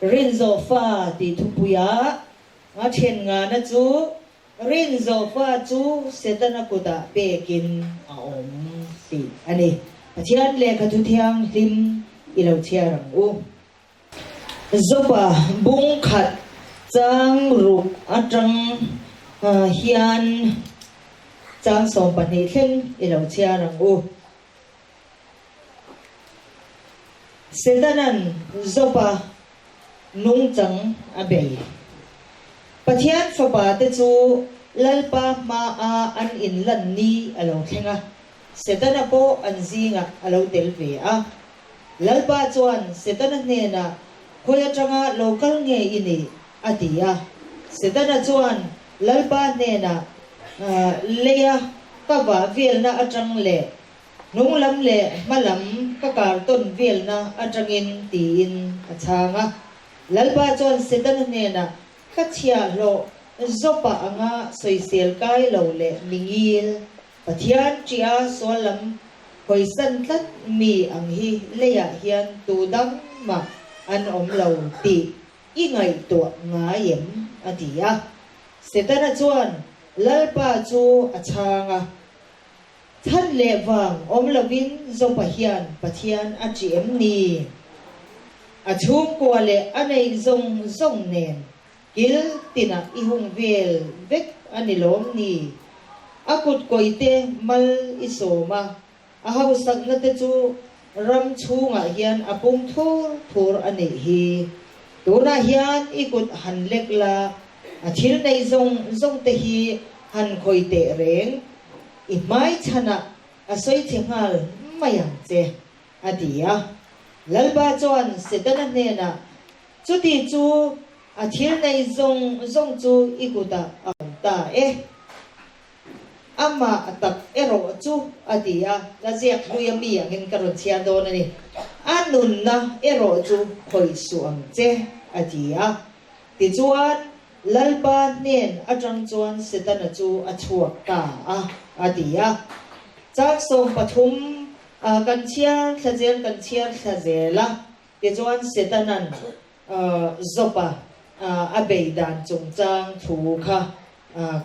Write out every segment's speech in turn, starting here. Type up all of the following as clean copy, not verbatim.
Rinzawh fa tih thupuia a then ngana chu Rinzawh fa chu Setana kutah pekin a awm tih a ni. Pathian lehkha thu thianghlim i lo chhiar ang u. Zopa bung khat chang ruk atang hian chang 12 thleng i lo chhiar ang u. Setanan Zopa nungchang a bei. Pathian fapa te chu Lalpa hmaa an inlan ni a lo thleng a, Setana pawh an zingah a lo tel ve a. Lalpa chuan Setana hnenah, Khawi atanga lo kal nge i nih? a ti a. Setana chuan Lalpa hnenah, Leia ka vah velna atang leh hnung lam leh hma lam ka kar tawn velna atangin tiin a chhang a. Lalpa chuan Setana hnenah, Ka chhiahhlawh Jopa anga sawisel kai lo leh mi ngil, Pathian ṭiha sual lam hawisan tlat mi ang hi leiah hian tu dang mah an awm lo tih i ngaihtuah ngai em? a ti a. Setana chuan Lalpa chu a chhang a, Chhan leh vang awm lovin Jopa hian Pathian a ṭih em ni? A chhungkua leh a neih zawng zawng nen Kil tinah i hung vel vek a ni lawm ni? A kut kawite mal i sawm a, a hausakna te chu ram chhungah hian a pung thur thur a nih hi. Tunah hian i kut han lek la, a thil neih zawng zawng te hi han khawi teh reng, i hmai chhanah a sawi chhe nghal mai ang che, a ti a. Lalpa chuan Setana hnenah Chuti chu a thil nei zawng zawng chu i kutah a awm ta e. Amah a tak erawh chu a ti a, la ziak hlui a mi angin ka rawn chhiar dawn a ni. A nunna erawh chu khawih suh ang che, a ti a. Tichuan, Lalpa hnen atang chuan Setana chu a chhuak ta a, a ti a. Chak 13 kan chhiar thla zel kan chhiar thla zel a. Tichuan Setana'n Job-a a bei dan chungchang thu kha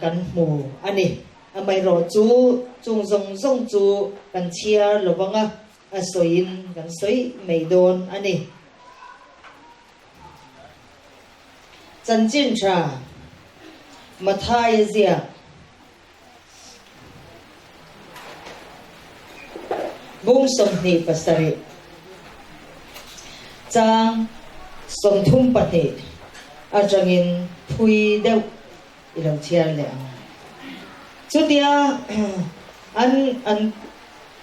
kan hmu a ni. Amaherawh chu chung zawng zawng chu kan chhiar lo vang a, a sawiin kan sawi mai dawn a ni. Chanchin tha Mathaia ziak. Bung 27 chang 32 atangin thui deuh i lo chhiar leh ang. Chutia an an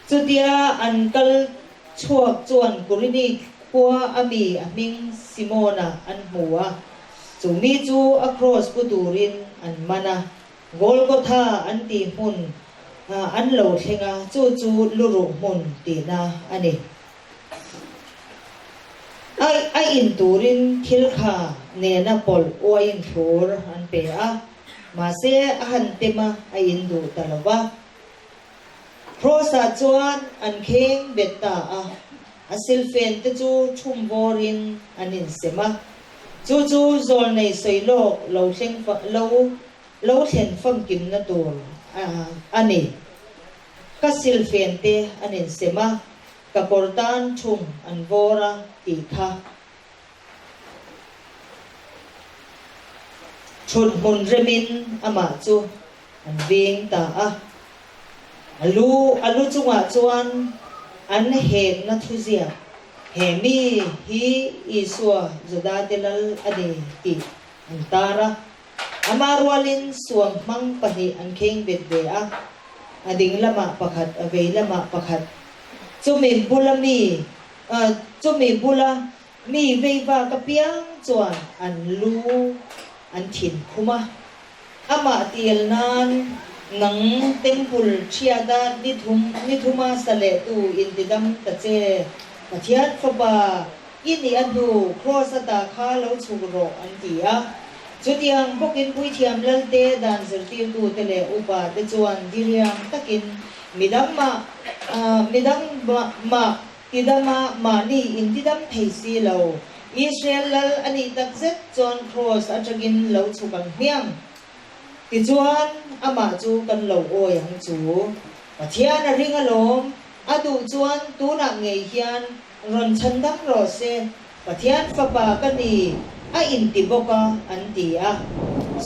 chutia an kal chhuak chuan Kurini khua a mi a hming Simona an hmu a, chu mi chu a kraws pu turin an man a. Golgotha an tih hmun an lo thleng a, chu chu luruh hmun tihna a ni. A a in turin thil kha nena pawlh uaiin thlur an pe a, mahse a han tem a, a in duh ta lo va. Kraws-ah chuan an kheng bet ta a, a silfen te chu thum vawrin an insem a. Chu chu zawlnei sawi lawk lo thleng lo lo thlen famkimna tur a ni. Ka silfen te an insem a, ka kawr tan thum an vawr a tih kha. Thut hmun remin amah chu an veng ta a. A lu a lu chungah chuan an hekna thuziak, He mi hi Isua Judate Lal a ni tih an tar a. Ama rualin suam hmang pahnih an kheng bet ve a, a ding lamah pakhat, a vei lamah pakhat. Chumi bula mi, chumi bula mi veivak apiang chuan an lu an thin khum a. Amah tial nan nang temple thiata ni thum ni thuma sa lehtu intidam ta che. Pathian Fapa, i nih a hnu Kraws ata kha lo chhuk rawh an ti a. Chutiang bawkin Puithiam Lalte dan zirtirtute leh upa te chuan diriam takin midang mah midang mah tidama mahni intidam thei si lo. Israel lal a nih takzet chuan kraws atangin lo chhuk ang hmiang. Tichuan, amah chu kan lo awi ang chu. Pathian a ring alawm, a duh chuan tunah ngei hian rawn chhandam rawh se, Pathian fapa ka ni a inti bawk a, an ti a.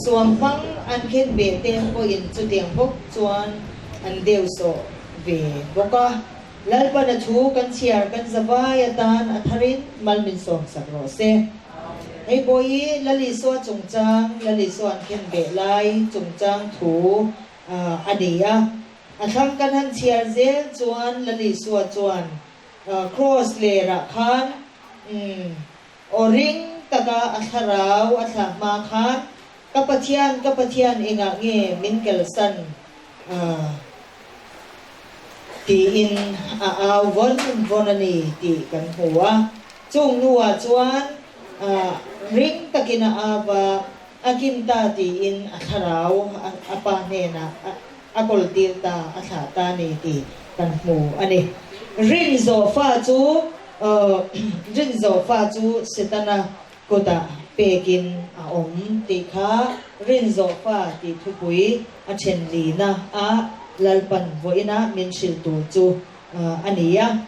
Suamhmang an khen ve te pawhin chutiang bawk chuan an deusawh ve bawk a. Lalpan a thu kan chhiar kan zavai atan a tharin mal min sawmsak rawh se. Hei pawh hi Lal Isua chungchang, Lal Isua an khen beh lai chungchang thu a ni a. A thlang kan han chhiar zel chuan Lal Isua chuan Kraws lerah khan aw ring taka a thlarau a thlah hma khan, Ka Pathian, ka Pathian engah nge min kalsan? Tiin a au vawn vawn a ni tih kan hmu a. Chung hnuah chuan ring takin a au a, a kim ta tiin a thlarau a pa hnenah a kawltir ta, a thlah ta a ni tih kan hmu a ni. Rinzawh fa chu Rinzawh fa chu Setana kutah pekin a awm tih kha Rinzawh fa tih thupui a then lina a Lalpan vawiina min hrilh tur chu a ni a.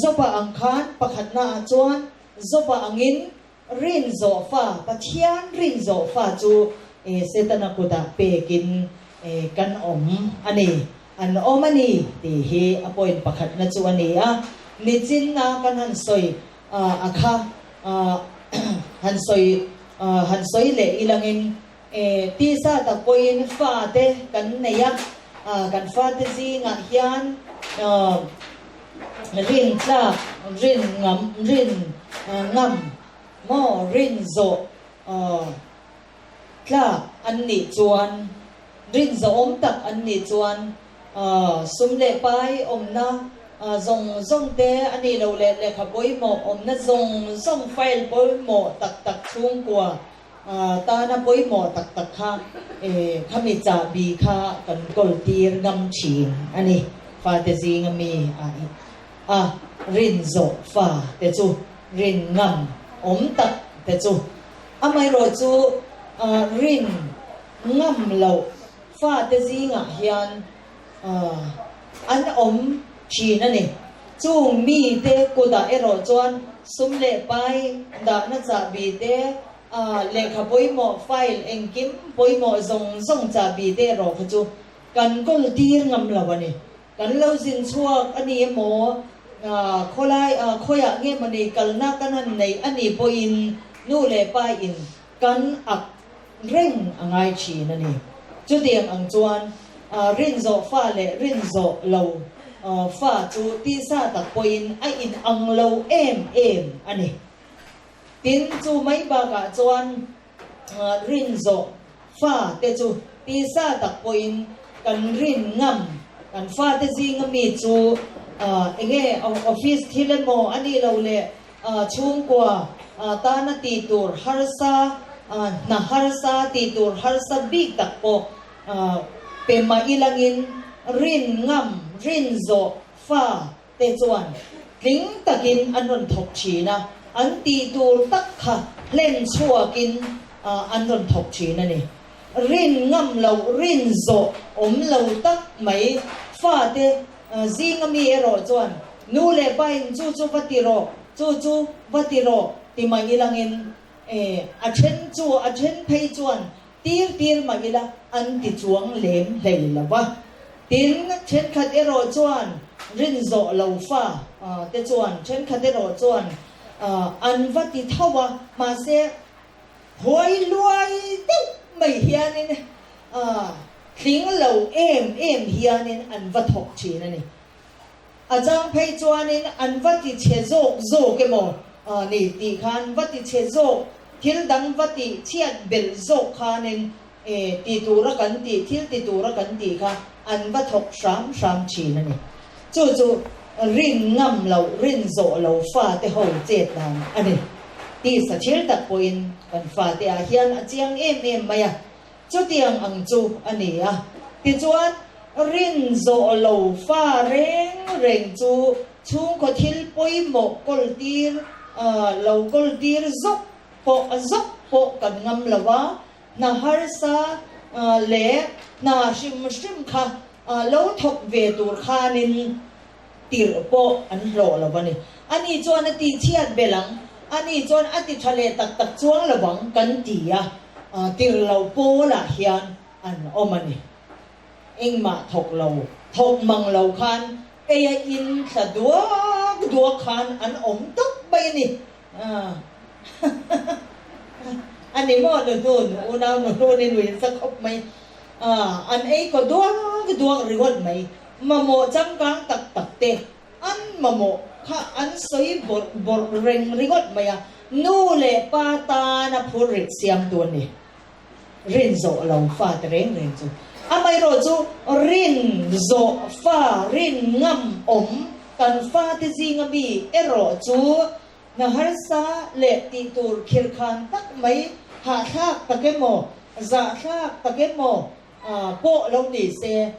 Zopa ang khan pakhatna ah chuan Zopa angin Rinzawh fa, Pathian rinzawh fa chu Setana kutah pekin kan awm a ni, an awm a ni tih hi a point pakhatna chu a ni a. Nichinna kan han sawi a kha han sawi han sawi leh ilangin tisa tak pawhin fate kan nei a, kan fate zingah hian Rin tlak, rin ngam, rin ngam maw, rin zawh tlak an nih chuan, rin zawhawm tak an nih chuan sum leh pai awmna zawng zawng te a nih loh leh lehkha pawimawh awmna zawng zawng file pawimawh tak tak chhungkua tana pawimawh tak tak kha khami chahbi kha kan kawl tir ngam thin a ni. Fate zinga mi a a rin zawh fa te chu rin ngam awm tak te chu amaherawh chu rin ngam loh fate zingah hian an awm thin a ni. Chung mite kutah erawh chuan sum leh pai dahna chahbi te, lehkha pawimawh, file engkim pawimawh zawng zawng chahbi te erawh kha chu kan kawl tir ngam lo a ni. Kan lo zin chhuak a ni emaw, khawlai khawiah nge mawni kalna kan han neih a nih pawhin nu leh pa in kan ak reng a ngai thin a ni. Chutiang ang chuan rinzawh fa leh rinzawh lo fa chu tisa tak pawhin a inang lo em em a ni. Tin, chu mai bakah chuan rinzawh fa te chu tisa tak pawhin kan rin ngam, kan fate zinga mi chu enge office thil emaw a nih loh leh Chhungkua tana tih tur harsa, hna harsa tih tur harsa bik tak pawh pe mah ilangin rin ngam, rin zawh fa te chuan tling takin an rawn thawk thin a, an tih tur tak kha hlen chhuakin an rawn thawk thin a ni. Rin ngam loh, rin zawh awm lo tak mai fate Zinga mi erawh chuan, Nu leh pain chu chu va ti rawh, chu chu va ti rawh ti mah ilangin, e, a then chu a then phei chuan tir tir mah ila an ti chuang lem hlei lo va. Tin, thenkhat erawh chuan rinzawh lo fa te chuan thenkhat erawh chuan an va ti tho a, mahse, Huai luai deuh mai hianin tling lo em em hianin an va thawk thin a ni. A chang phei chuanin an va ti chhe zawk zawk emaw ni tih khan va ti chhe zawk, thil dang va ti chhiat belh zawk khanin ti tura kan tih, thil ti tura kan tih kha an va thawk hram hram thin a ni. Chu chu rin ngam loh, rin zawh lo fate ho chet dan a ni. Tisa thil tak pawhin kan fate ah hian a chiang em em mai a, chutiang ang chu a ni a. Tichuan, rin zawh lo fa reng reng chu chhungkaw thil pawimawh kawl tir lo kawl tir zawk pawh zawk pawh kan ngam lo a, hna harsa leh hna hrim hrim kha lo thawk ve tur khanin tirh pawh an hlawh lo a ni. Ani chuan a tihchhiat belh ang, ani chuan a ti tha leh tak tak chuang lo ang kan ti a, tirh lo pawlah hian an awm a ni. Engmah thawk lo, thawk mang lo khan ei a in thla duak duak khan an awm tawp mai a ni. A ni maw nu hnun, unau nu hnun i nuin sa khawp mai. An ei kaw duak duak ringawt mai. Mamawh changkang tak tak te an mamawh kha an sawi bawrh bawrh reng ringawt mai a, nu leh pa tana phurrit siamtu a ni. Rin zawh lo fa te reng reng chu. Amaherawh chu rin zawh fa, rin ngam awm kan fate zinga mi erawh chu hna harsa leh tih tur khirkhan tak mai hahthlak tak emaw, zahthlak tak emaw pawh lo ni se.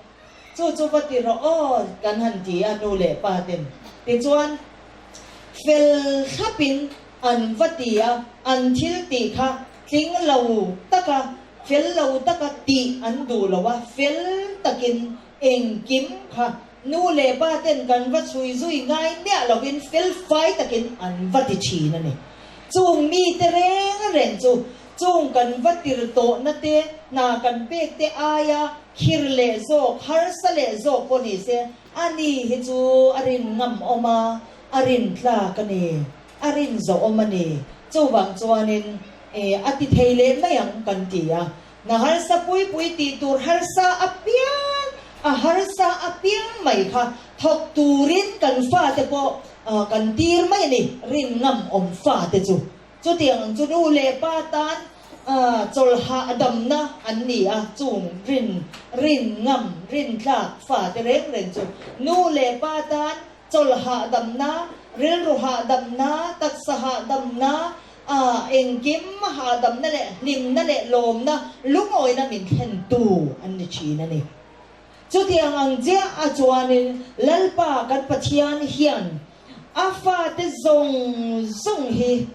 Chu chu va ti rawh aw kan han ti a nu leh pa ten. Tichuan fel thlapin an va ti a, an thil tih kha Tling lo taka, fel lo taka tih an duh lo a, fel takin engkim kha nu leh pa ten kan va chhui zui ngai miah lovin fel fai takin an va ti thin a ni. Chung mite reng reng chu chung kan va tir tawhna te, hna kan pek te aia khir leh zawk, harsa leh zawk pawh ni se, a ni hi chu a rin ngam awm a, a rin tlak a ni. A rin zawhawm a ni. Chuvang chuanin e a ti thei leh mai ang kan ti a. Na harsa pui pui tih tur harsa apiang, a harsa apiang mai kha thawk turin kan fate pawh kan tir mai a ni, rin ngam awm fate chu. Chutiang ang chu nu leh pa tan chawlhah damna an ni a, chung rin rin ngam, rin tlak fate reng reng chu nu leh pa tan Chawlh hahdamna, rilru hahdamna, taksa hahdamna, engkim hahdamna leh hlimna leh lawmna, lungawina min thlentu an ni thin a ni. Chutiang ang chiah a chuanin Lalpa kan Pathian hian a fate zawng zawng hi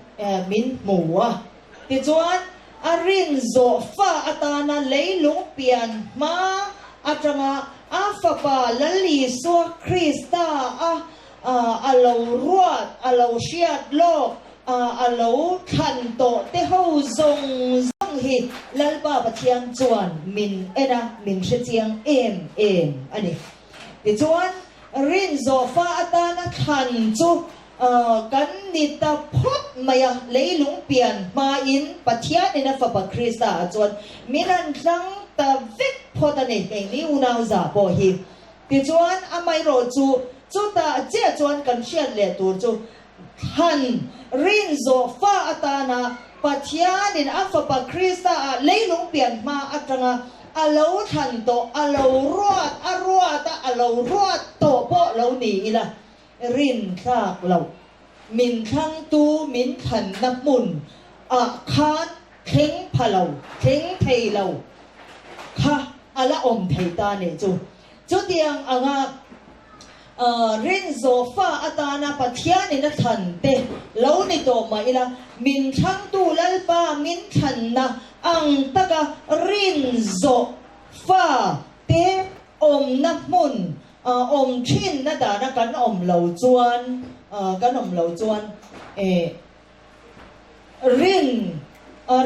min hmu a. Tichuan, a rin zawh fa atana leilung pian hma atanga a Fapa Lal Isua Krista a a lo ruat, a lo hriat lawk, a lo thlan tawh te ho zawng zawng hi Lalpa Pathian chuan min en a, min hrechiang em em a ni. Tichuan, rin zawh fa atana thlan chu Kan ni ta phawt mai a, leilung pian hmain Pathianin a Fapa Krista ah chuan min han tlang ta vek phawt a ni, keini unau za pawh hi. Tichuan, amaherawh chu chutah chiah chuan kan hriat leh tur chu thlan rin zawh fa atana Pathianin a Fapa Krista ah leilung pian hma atanga a lo thlan tawh, a lo ruat, a ruat a, a lo ruat tawh pawh lo ni ila, Rin tlak loh, min thlangtu min thlanna hmun ah khan thleng pha lo, thleng thei lo kha a la awm thei ta nih chu. Chutiang anga rin zawh fa atana Pathianin a thlan te lo ni tawh mah ila, min thlangtu Lalpa min thlanna ang taka rin zawh fa te awmna hmun Awm thin na dana kan awm lo chuan kan awm lo chuan rin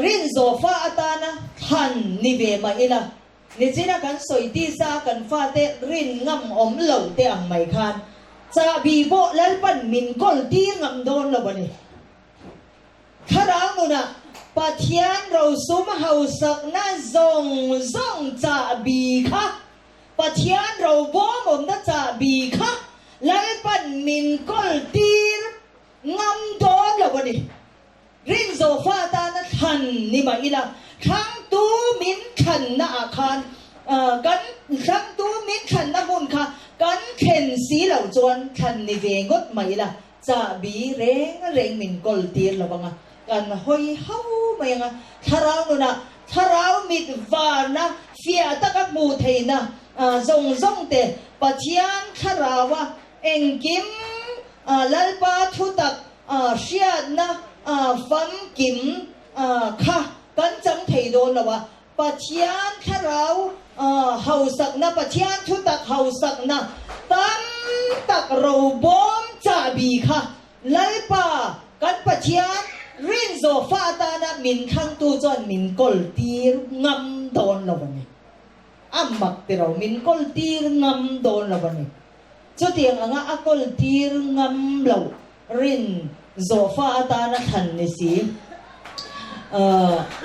rin zawhfa atana thlan ni ve mah ila, nichina kan sawi tisa a kan fate rin ngam awm lo te ang mai khan chahbi pawh Lalpan min kawl tir ngam dawn lo a ni. Thlarau nunah Pathian rosum hausakna zawng zawng chahbi kha Pathian robawm awmna chahbi kha Lalpan min kawl tir ngam dawn lo a ni. Rinzawh fa atana thlan ni mah ila, thlangtu min thlanna ah khan kan thlangtu min thlanna hmun kha kan thlen si lo chuan thlan ni ve ngawt mah ila, chahbi reng reng min kawl tir lo ang a, kan hawi ho mai ang a, thlarau nunah thlarau mit varna fiah taka hmuh theihna zawng zawng te Pathian thlaraua engkim Lalpa thutak. hriatna famkim kha kan chang thei dawn lo a, Pathian thlarau hausakna, Pathian thutak hausakna tam tak robawm chahbi kha Lalpa kan Pathian rinzawh fa atana min thlangtu chuan min kawl tir ngam dawn lo a ni. A mak ti ro, min kawl tir ngam dawn lo a ni. Chutiang anga a kawl tir ngam loh rin zawh fa atana thlan ni si.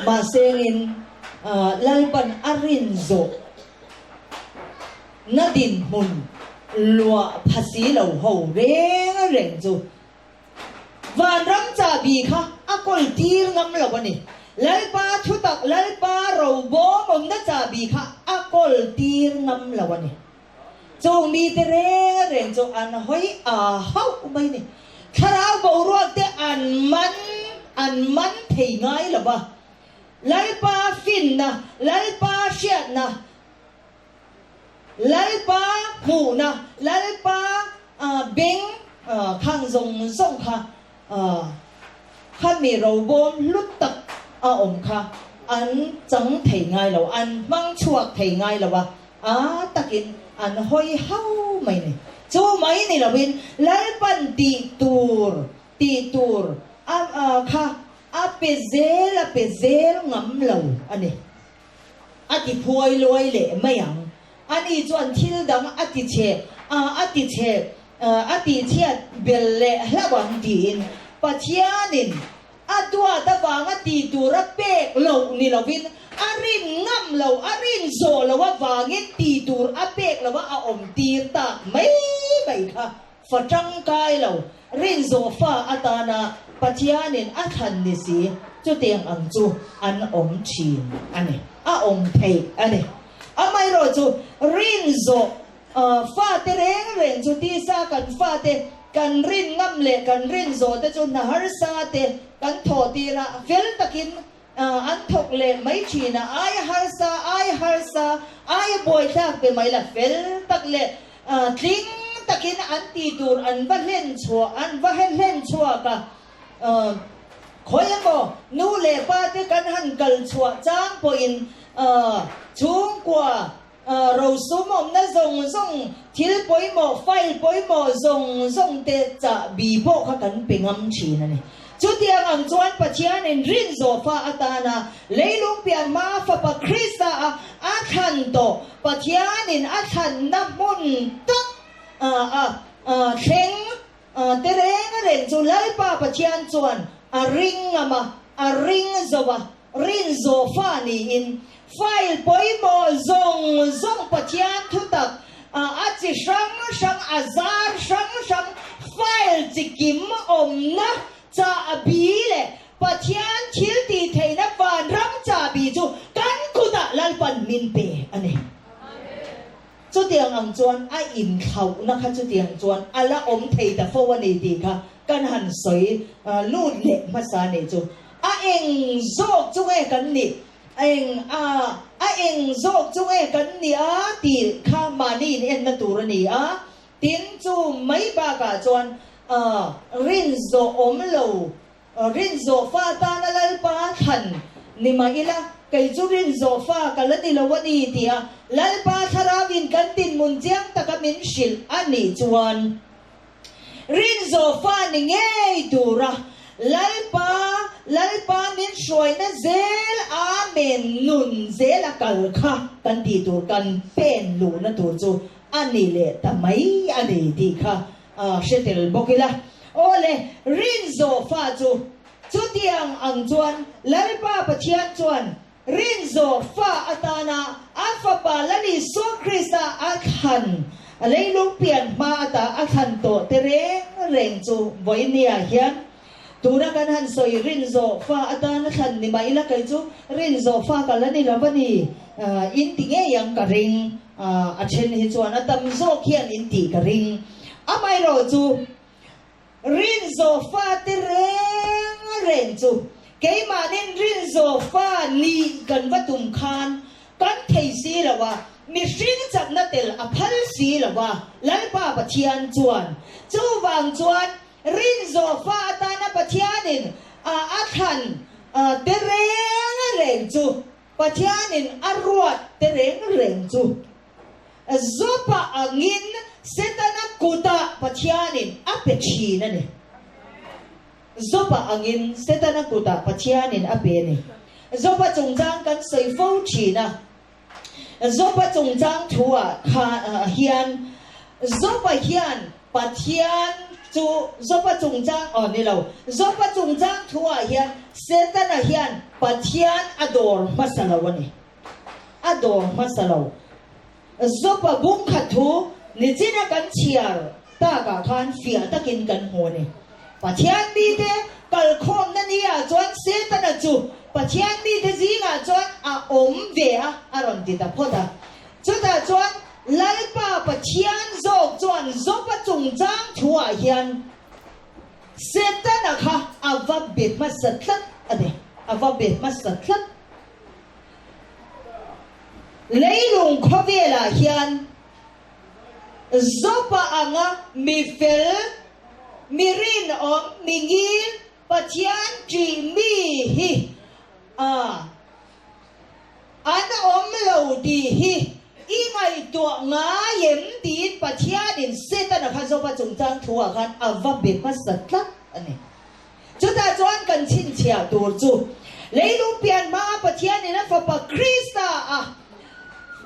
Mahsengin Lalpan a rin zawh na dinhmun luah pha si lo ho reng reng chu Vanram chahbi kha a kawl tir ngam lo a ni. Lalpa thutak, Lalpa robawm awmna chahbi kha a kawl tir ngam lo a ni. Chung mite reng reng chu an hawi a hauh mai ni. Thlarau boruak te an man an man thei ngai lo va. Lalpa finna, Lalpa hriatna, Lalpa hmuhna, Lalpa beng khang zawng zawng kha Khami robawm hlut tak a awm kha an chang thei ngai lo, an hmang chhuak thei ngai lo a, a takin an hawi hau mai ni. Chu mai ni loin Lalpan tih tur tih tur a kha a pe zel a pe zel ngam lo a ni. A ti phuai luai leh mai ang. Ani chuan thil dang a ti chhe a, a ti chhe a tih chhiat bel leh hlauh ang tiin Pathianin a duat avanga ti tura pek loh ni lovin a rin ngam lo, a rin zawh loh avangin ti tur a pek lova a awm tir tak mai mai kha fa tangkai lo, rin zawh fa atana Pathianin a thlan ni si, chutiang ang chu an awm thin a ni, a awm theih a ni. Amaherawhchu rin zawh Fate reng reng chu tisa kan fate kan rin ngam leh kan rin zawh te chu hna harsa te kan thawh tir a, fel takin an thawk leh mai thin a, aia harsa, aia harsa, aia buaithlak pe mai la fel tak leh tling takin an ti tur an va hlen chhuah, an va hlen chhuak a. Khawi emaw nu leh pa te kan han kal chhuah chang pawhin chhungkua Rosum awmna zawng zawng, thil pawimawh, file pawimawh zawng zawng te chahbi pawh kha kan pe ngam thin a ni. Chutiang ang chuan Pathianin rin zawh fa atana leilung pian hma Fapa Krista a a thlan tawh Pathianin a thlanna hmun tak a thleng te reng reng chu Lalpa Pathian chuan a ring ngam a, a ring zo a, Rin zawh fa niin file pawimawh zawng zawng Pathian thutak a chi hrang hrang a zar hrang hrang file chi kim awmna chahbi leh Pathian thil tih theihna vanram chahbi chu kan kutah Lalpan min pe a ni. Chutiang ang chuan a inthlauhna kha chutiang chuan a la awm thei ta fo a ni tih kha kan han sawi lut leh hmasa nih chu. A eng zawk chu nge kan nih? A eng a a eng zawk chu nge kan nih a tih kha mahni in enna tur a ni a. Tin, chu mai bakah chuan rin zawh awm lo Rin zawh fa tana Lalpa thlan ni mah ila, kei chu rin zawh fa ka la ni lo a ni tia Lalpa thlarauin kan dinhmun chiang taka min hrilh a nih chuan rin zawh fa ni ngei tura Lalpa Lalpa min hruaina zel Amen nun zela kal kha kan tih tur kan pen luhna tur chu a ni leh ta mai a ni tih kha hre tel bawk ila. Aw le, rin zawh fa chu chutiang ang chuan Lalpa Pathian chuan rin zawh fa atana a Fapa Lal Isua Krista a thlan, a leilung pian hma ata a thlan tawh te reng reng chu vawinia hian tuna kan han sawi rin zawh fa atana thlan ni mah ila kei chu rin zawh fa ka la ni lo a ni, in ti ngei ang ka ring. A then hi chuan a tam zawk hian in tih ka ring. Amaherawh chu rin zawh fate reng reng chu keimahnin rin zawh fa nih kan va tum khan kan thei si lo a, mihring chakna tel a phal si lo a, Lalpa Pathian chuan chuvang chuan rin zawh fa atana. Pathianin a thlan te reng reng chu, Pathianin a ruat te reng reng chu Joba angin Setana kutah Pathianin a pe thin a ni. Joba angin Setana kutah Pathianin a pe a ni. Joba chungchang kan sawi fo thin a. Joba chungchang thu-ah kha hian Joba hian Pathian chu Joba chungchang aw ni lo, Joba chungchang thu-ah hian Setana hian Pathian a dawr hmasa lo a ni. A dawr hmasa lo. Joba bungkhat thu nichina kan chhiar takah khan fiah takin kan hmu a ni. Pathian mite kalkhawmna niah chuan Setana chu Pathian mite zingah chuan a awm ve a, a rawn ti ta phawt a. Chutah chuan Lalpa Pathian zawk chuan Joba chungchang thuah hian Setana kha a va be hmasa tlat a ni, a va be hmasa tlat. Leilung khawvelah hian Joba anga mi fel, mi rinawm, mi ngil, Pathian ṭih mi hi a an awm lo tih hi i ngaihtuah ngai em tiin Pathianin Setana kha Joba chungchang thu-ah khan a va be hmasa tlat a ni. Chutah chuan kan chhinchhiah tur chu leilung pian hmaa Pathianin a Fapa Krista a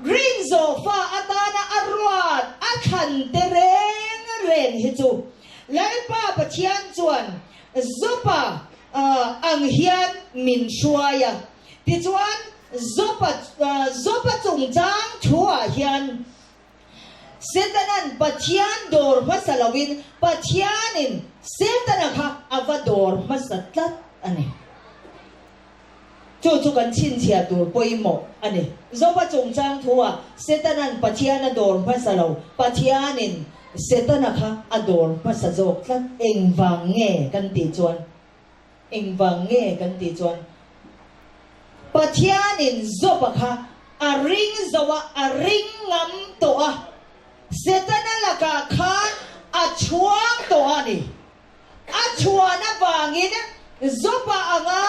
rinzawh fa atana a ruat a thlan te reng reng hi chu Lalpa Pathian chuan Jopa ang hian min hruai a. Tichuan Jopa Jopa chungchang thu-ah hian Setanan Pathian dawr hmasa loin Pathianin Setana kha a va dawr hmasa tlat a ni. Chu chu kan chhinchhiah tur pawimawh a ni. Joba chungchang thu-ah Setanan Pathian a dawr hmasa lo, Pathianin Setana kha a dawr hmasa zawk tlat. Engvang nge kan tih chuan? Engvang nge kan tih chuan Pathianin Joba kha a ring zo a, a ring ngam tawh a, Setana lakah khan a chhuang tawh a ni. A chhuan avangin Joba anga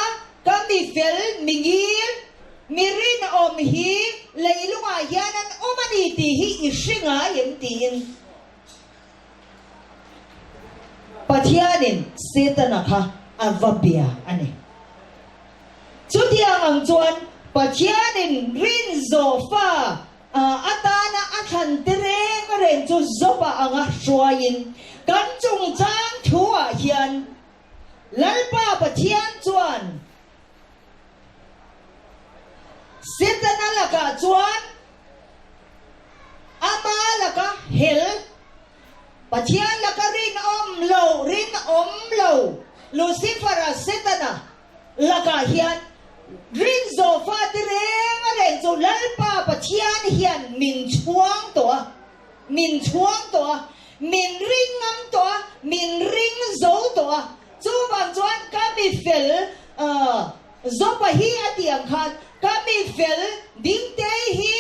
ka mi fel, mi ngil, mi rinawm hi leilungah hian an awm a ni tih hi i hre ngai em tiin Pathianin Setana kha a va bia a ni. Chutiang ang chuan Pathianin rinzawh fa atana a thlan te reng reng chu Joba anga hruaiin kan chungchang thu-ah hian Lalpa Pathian chuan Setana lakah chuan Ama laka hel, Pathian laka rinawm lo, rinawm lo, Lucifer-a, Setana, lakah hian rinzawh fate reng a reng chu Lalpa Pathian hian min chhuang tawh a, min chhuang tawh a, min ring ngam tawh a, min ring zo tawh a. Chuvang chuan ka mi fel, Jopa hi a tih ang khan ka mi fel Dingtei hi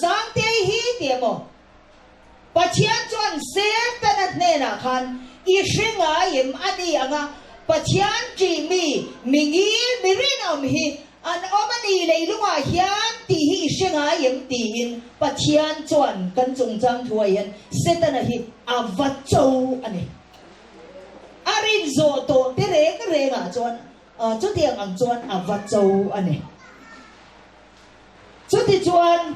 Sangtei hi tih emaw Pathian chuan Setana hnenah khan i hre ngai em a ni ang a, Pathian ṭih mi, mi ngil, mi rinawm hi an awm a ni leilungah hian tih hi i hre ngai em tiin Pathian chuan kan chungchang thuah hian Setana hi a va cho a ni. A rin zawh tawh te reng rengah chuan Chutiang ang chuan a va cho a ni. Chutichuan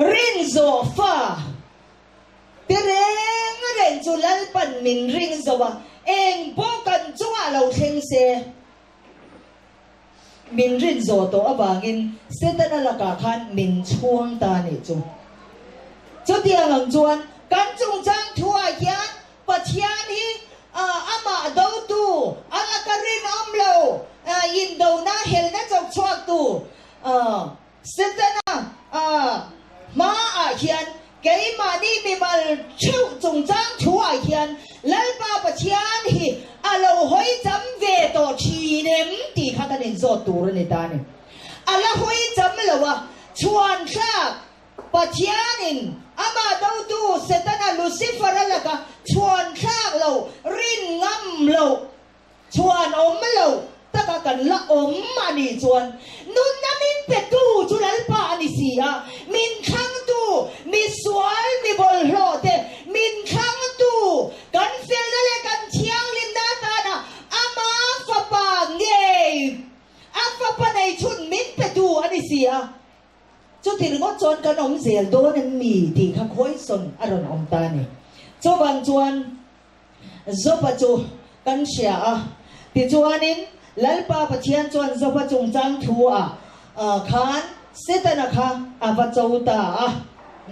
rinzawh fa te reng reng chu Lalpan min ring zo a, eng pawh kan chungah lo thleng se min rinzawh tawh avangin Setana lakah khan min chhuang ta a nih chu. Chutiang ang chuan kan chungchang thuah hian Pathian hi amah dotu, a laka rinawm lo, indona helna chawk chhuaktu Setana hmaah hian keimahni mimal theuh chungchang thuah hian Lalpa Pathian hi a lo hawi cham ve tawh thin em tih kha kan inzawt tur a ni ta a ni. A la hawi cham lo a, chhuan thlak Pathianin amah dotu Setana, Lucifer-a laka chhuan thlak lo, rin ngam lo. Chhuan awm lo taka kan la awm a nih chuan nunna min petu chu Lalpa a ni si a, min thlangtu, misual, mi bawlhhlawh te min thlangtu, kan felna leh kan thianghlimna atana Ama Fapa ngei, a Fapa nei chhun min petu a ni si a. Chuti ringawt chuan kan awm zel dawn em mi tih kha khawisawn a rawn awm ta a ni. Chuvang chuan. Joba chu kan hria a. Tichuanin, Lalpa Pathian chuan Joba chungchang thu ah khan Setana kha a va cho ta a.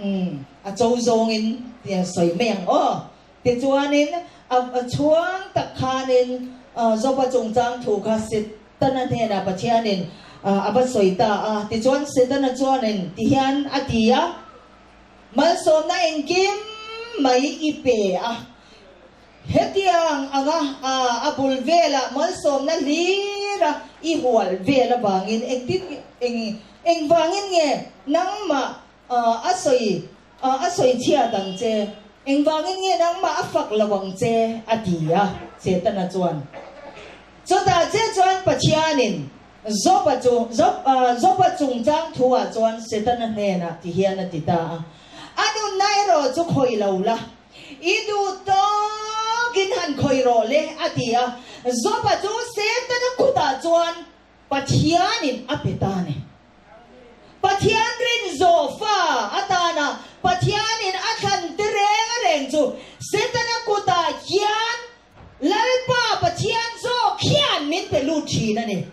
Umm, a cho zawngin tia sawi mai ang aw. Tichuanin, a chhuang tak khanin Joba chungchang thu kha Setana hnenah Pathianin a va sawi ta a. Tichuan, Setana chuanin tihian a ti a. Malsawmna engkim mai i pe a. Hetiang anga a bul velah malsawmna hlira i hual vel avangin engtin eng engvangin nge nangmah a sawi a sawi chhiat ang che? Engvangin nge nangmah a fak lo ang che? a ti a, Setana chuan. Chutah che chuan Pathianin Job-a chu, Job, Job-a chungchang thu-ah chuan Setana hnenah ti hian a ti ta a, A nunna erawh chu khawih lo la, i duh tawkin han khawih rawh le, a ti a. Job-a chu Setana kutah chuan Pathianin a pe ta a ni. Pathian rin zawh fa atana Pathianin a thlan te reng reng chu Setana kutah hian Lalpa Pathian zawk hian min pe lut thin a ni.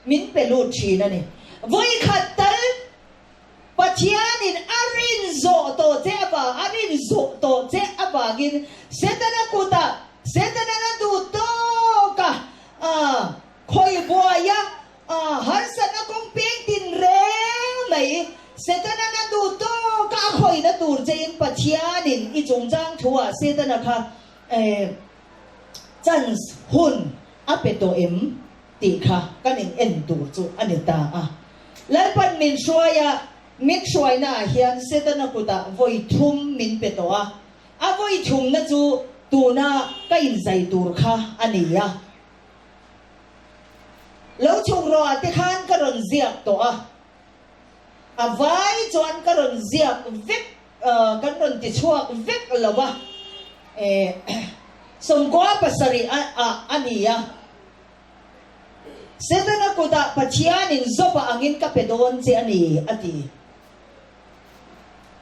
Min pe lut thin a ni. Vawikhat tal Pathianin a rin zawh tawh che avang, a rin zawh tawh che avangin Setana kutah, Setana la duh tawk a, khawi buaia Harsatna kawng peng tin reng mai, Setana na duh tawk a khawihna tur chein Pathianin i chungchang thuah Setana kha chance, hun, a pe tawh em tih kha kan in en tur chu a ni ta a. Lalpan min hruai a, min hruaina ah hian Setana kutah vawi thum min pe tawh a, a vawi thumna chu tuna ka inzai tur kha a ni a. Lo chhuk rawh te khan ka rawn ziak tawh a, a vai chuan ka rawn ziak vek, kan rawn ti chhuak vek lo a, 97 ah a ni a, Setana kutah Pathianin Job-a angin ka pe dawn che a ni, a ti.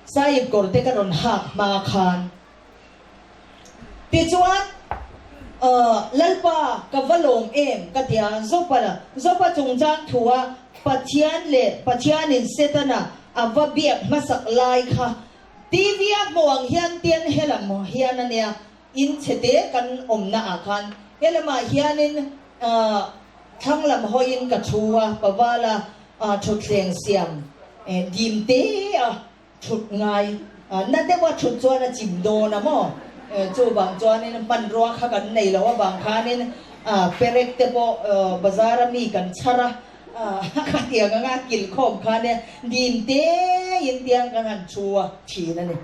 Sahib kawr te ka rawn hak hma khan. Tichuan, Lalpa, ka va lawm em? ka ti a. Jopa, Jopa chungchang thua Pathian leh Pathianin Setana a va biak hmasak lai kha TV a hmuh ang hian tian helam hian a nia, in chhete kan awmna ah khan helamah hianin thlang lam hawiin ka thu a, Pavala thutthleng siam dim te a Thut ngai na deuha thut chuan a chim dawn a maw? Chuvang chuanin hmanrua kha kan nei loh avang khanin perek te pawh bazar a mi kan chhar a, khatiang anga kilkhawm khan e dim tein tiang kan han thu a thin a ni.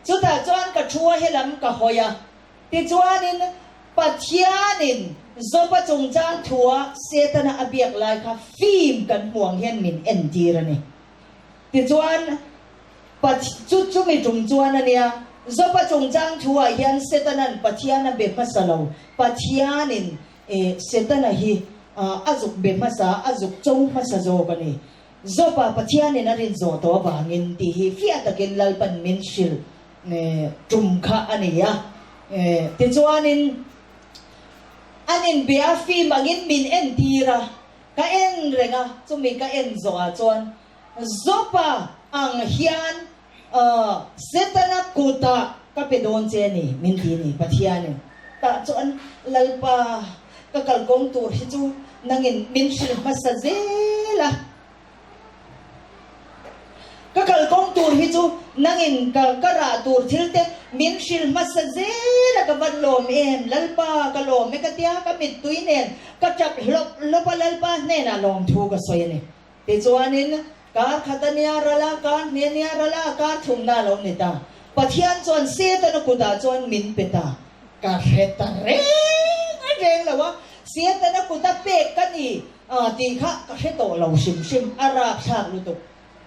Chutah chuan ka thu a helam ka hawi a, tichuanin Pathianin Joba chungchang thua Setana a biak lai kha fim kan hmu ang hian min entir a ni. Tichuan, Path, chu chumi tum chuan a nia, Joba chungchang thuah hian Setanan Pathian a be hmasa lo, Pathianin eh Setana hi a zuk be hmasa, a zuk cho hmasa zawk a ni. Joba Pathianin a rin zawh tawh avangin tih hi fiah takin Lalpan min hrilh tum kha a ni a. Tichuanin, an inbia fim angin min entir a, Ka en reng a, chumi ka en zawhah chuan Jopa ang hian Setana kutah ka pe dawn che a ni, min ti a ni, Pathianin. Tah chuan Lalpa, ka kalkawng tur hi chu nangin min hrilh hmasa zel a. Ka kalkawng tur hi chu nangin ka ka rah tur thil te min hrilh hmasa zel a ka van lawm em Lalpa ka lawm e ka tia ka mittui nen ka tap hlawp hlawp a Lalpa hnenah lawmthu ka sawi a ni. Tichuanin kar khat a nia ral a kar hnih a nia ral a kar thumna a lo ni ta. Pathian chuan Setana kutah chuan min pe ta ka hre ta reng a. reng lo a, Setana kuta pek ka ni tih kha ka hre tawh lo hrim hrim, a rapthlak lutuk.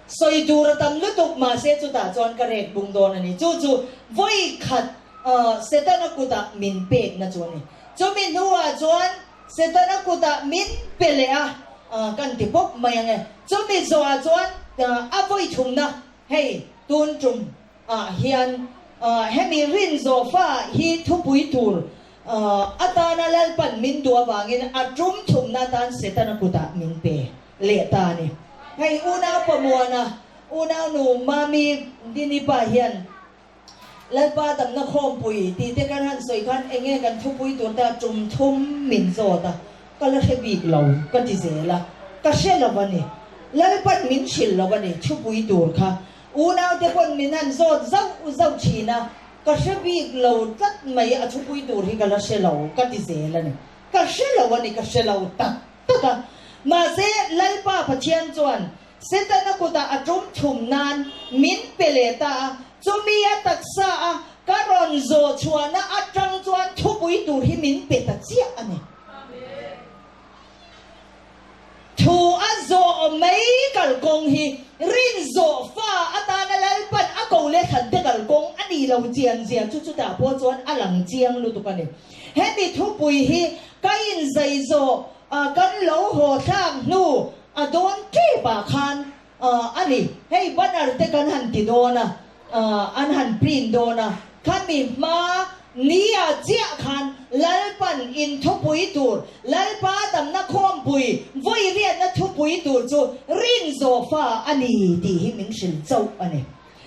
Sawi tur a tam lutuk mahse chutah chuan ka rek bung dawn a ni. Chu chu vawi khat Setana kutah min pekna chu a ni. Chumi hnuah chuan Setana kutah min pe leh a, kan ti bawk mai ang e. Chumi zawhah chuan a vawi thumna hei tun tum ah hian hemi rin zawh fa hi thupui tur atana Lalpan min duh avangin a tum thumna atan Setana kutah min pe leh ta a ni. Hei unau Pamuana, unau nu Mami Dini pa hian Lalpa damna khawmpui tih te kan han sawi khan eng nge kan thupui tur te a tum thum min zawt a, ka la hre bik lo ka ti zel a, ka hre lo a ni. Lalpan min hrilh lo a ni thupui tur kha. Unau te pawn min han zawt zauh zauh thin a, ka hre bik lo tlat mai a thupui tur hi ka la hre lo ka ti zel a ni. Ka hre lo a ni, ka hre lo tak tak a. Mahse Lalpa Pathian chuan Setana kutah a tum thum nan min pe leh ta a, chumi a taksa a ka rawn zawh chhuahna atang chuan thupui tur hi min pe ta chiah a ni. Thu a zawh mai kalkawng hi rin zawh fa atana Lalpan a ko leh thlan te kalkawng a nih lo chian zia chu chutah pawh chuan a lang chiang lutuk a ni. Hemi thupui hi ka inzai zawh kan lo haw thlak hnu A dawn tep ah khan a ni. Hei banner te kan han ti dawn a, an han print dawn a, khami hma ni ah chiah khan Lalpan in thupui tur, Lalpa damna khawmpui vawi riatna thupui tur chu rin zawh fa a ni tih hi min hrilh chauh a ni.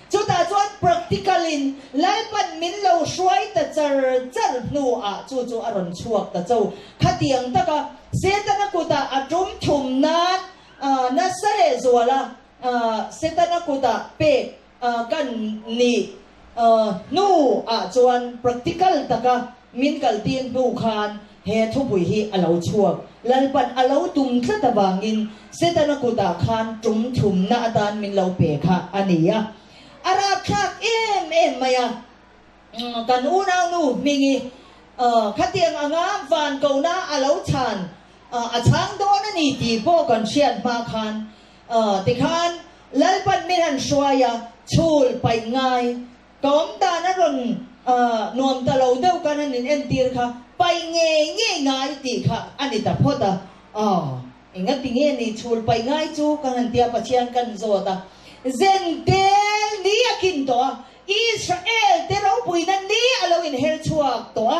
Chutah chuan practical in Lalpan min lo hruai ta char char hnu ah chu chu a rawn chhuak ta cho. Khatiang taka Setana kutah a tum thum nan nasa leh zuala Setana kutah pek kan nih hnu ah chuan practical taka Min kaltir hnu khan he thupui hi a lo chhuak. Lalpan a lo tum tlat avangin Setana kutah khan tum thumna atan min lo pe kha a ni a. A rapthlak em em mai a. Kan unaunu hmingi khatiang anga van kohna a lo chhan a chhang dawn a ni tih pawh kan hriat hma khan tikhan Lalpan min han hruai a, chhul paih ngai Ka awm dan a rawn nuam ta lo deuh kan han in entir kha paih ngei ngei ngai tih kha a ni ta phawt a. Aw, engati nge ni chhul paih ngai chu kan han tia Pathian kan zawt a. Zentel ni a kin tawh a, Israel te ropuina ni a lo inher chhuak tawh a.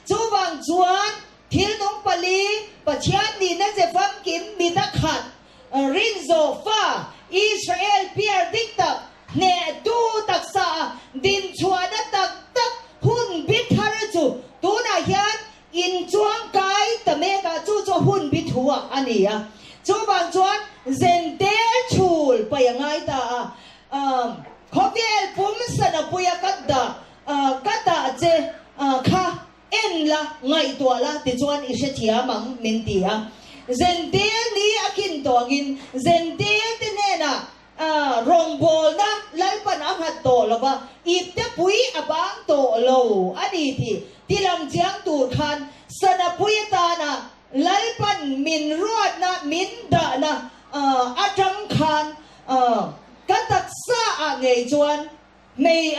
Chuvang chuan thil nung pali Pathian nihna ze famkim mit a khat Rinzawh fa Israel piar dik tak, hnehtu taksa a dinchhuahna tak tak hun bi thar chu tunah hian inchuang kai ta mek a, chu chu hun bi thu ah a ni a. Chuvang chuan Zentel chhul paih a ngai ta a, khawvel pum sana puia ka dah ka dah che kha En la, ngaihtuah la tichuan i hrethiam ang, min ti a. Zentil ni a khin tawh angin Zentil te hnenah rawngbawlna Lalpan a nghat tawh lo va, ipte pui a bang tawh lo a ni tih tilang chiang tur khan Sanapui atana Lalpan min ruatna, min dahna atang khan ka taksa ah ngei chuan Hmei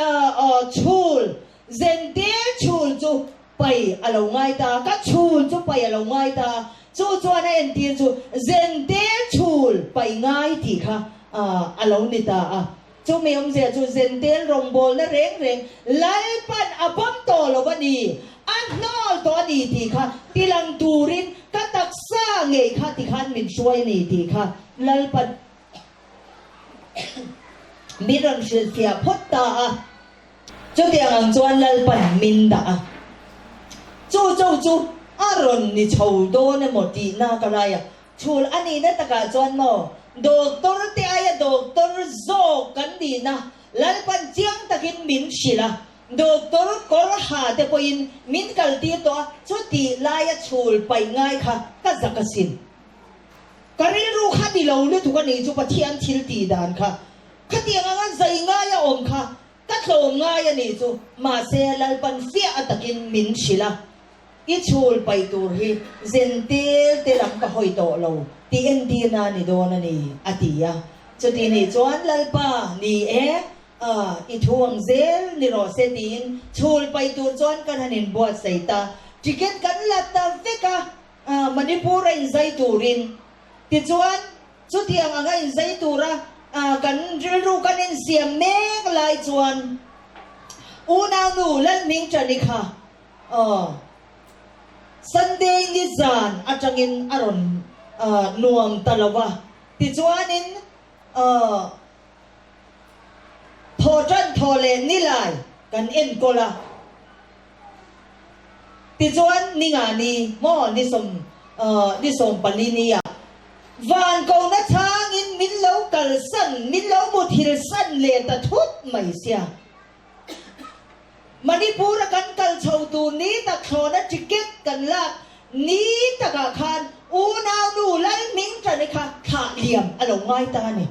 chhul, Zentel chhul chu pai a lo ngai ta, ka chhul chu pai a lo ngai ta, chu chuan a entir chu Zentel chhul pai ngai tih kha a lo ni ta a. Chumi awmzia chu Zentel rawngbawlna reng reng Lalpan a pawm tawh lo a ni, a hnawl tawh a ni tih kha tilang turin ka taksa ngei kha tikhan min hruai a ni tih kha Lalpan Min rawn hrilhfiah phawt ta a, chutiang ang chuan Lalpan min dah a. Chu cho chu a rawn ni chho dawn emaw tihna ka lai a, chhul a nihna takah chuan maw doctor te aia doctor zawk kan nihna Lalpan chiang takin min hrilh a, doctor kawr ha te pawhin min kaltir tawh a, chutih laia chhul paih ngai kha ka zak asin. Ka rilru kha ni lo lutuk a nih chu Pathian thil tih dan kha. Khatiang anga zai ngai a awm kha ka tlawm ngai a nih chu. Mahse Lalpan fiah a takin min hrilh a. I chhul paih tur hi zentel te lam ka hawi tawh lo tih entirna a ni dawn a ni, a ti a. Chuti nih chuan Lalpa, ni e, a, i thu ang zel ni rawh se tiin chhul paih tur chuan kan han inbuatsaih ta. Ticket kan la ta vek a, Manipur a inzai turin. Tichuan, chutiang anga inzai tura kan rilru kan insiam mek lai chuan unaunu Lalhmingṭani kha Aw. Sunday ni zan atangin a rawn nuam ta lo a, tichuanin aw thaw tan thaw leh ni lai kan enkawl a, tichuan ni nga ni maw ni sawm ni 14 ni ah van kona changin min lo kalsan min lo muthil san leh ta thut mai sia. Manipur a kan kal chho tur ni tak thlawna ticket kan lak ni takah khan unaunu Lalhmingṭani kha thlah liam a lo ngai ta a ni.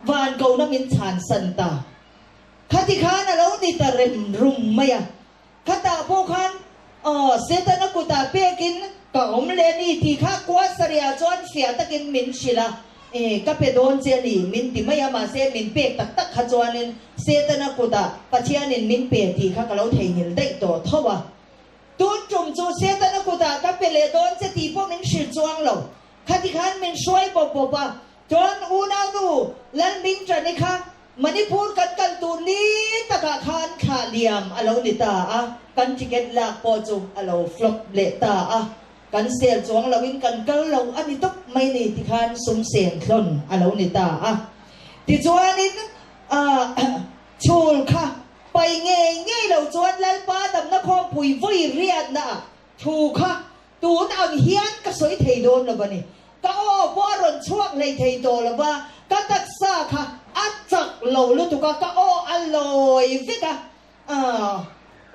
Van kona min chhan san ta. Khati khan a lo ni ta rem rum mai a. Khatah pawh khan aw Setana kutah pekin ka awm leh a ni tih kha Kuasariah chuan fiah takin min hrilh a. E, ka pe dawn che a ni, min ti mai a, mahse min pek tak tak kha chuanin Setana kutah Pathianin min pe tih kha ka lo theihnghilh daih tawh tho a. Tun tum chu Setana kutah ka pe leh dawn che tih pawh min hrilh chuang lo. Khati khan min hruai bawp bawp a, chuan unaunu Lalhmingṭani kha Manipur kan kal tur ni takah khan thla liam a lo ni ta a, kan ticket lak pawh chu a lo flop leh ta a. Kan sel chuang loin kan kal lo a ni tawp mai ni tikhan sum sen thlawn a lo ni ta a. Tichuanin chhul kha pai ngei ngei lo chuan Lalpa damna khawmpui vawi riatna ah thu kha tun ang hian ka sawi thei dawn lo a ni. Ka aw pawh a rawn chhuak hlei thei tawh lo va, ka taksa kha a chak lo lutuk a, ka aw a lawi vek a.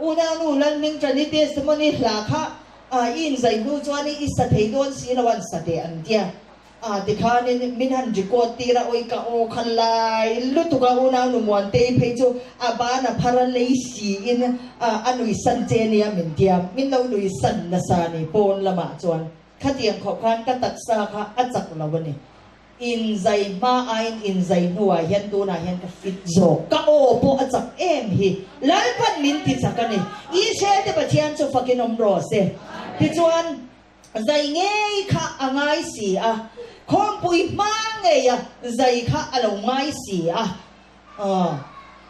Unaunu Lalhmingṭani testimony hla kha i inzai hnu chuan i sa thei dawn si lo an sa teh an tia. Tikhanin min han record tir a, awi ka aw kha lai lutuk a, unaunu Muantei phei chu a ban a phar a lei siin a nui san che nia min tia, min lo nui san nasa a ni pawn lamah chuan. Khatiang khawp khan ka taksa kha a chak lo a ni. Inzai hma aiin inzai hnuah hian tunah hian ka fit zawk. Ka aw pawh a chak em hi. Lalpan min ti chak a ni. Israel te Pathian chu fakin awm rawh se. Tichuan, zai ngei kha a ngai si a. Khawmpui hma ngeia zai kha a lo ngai si a.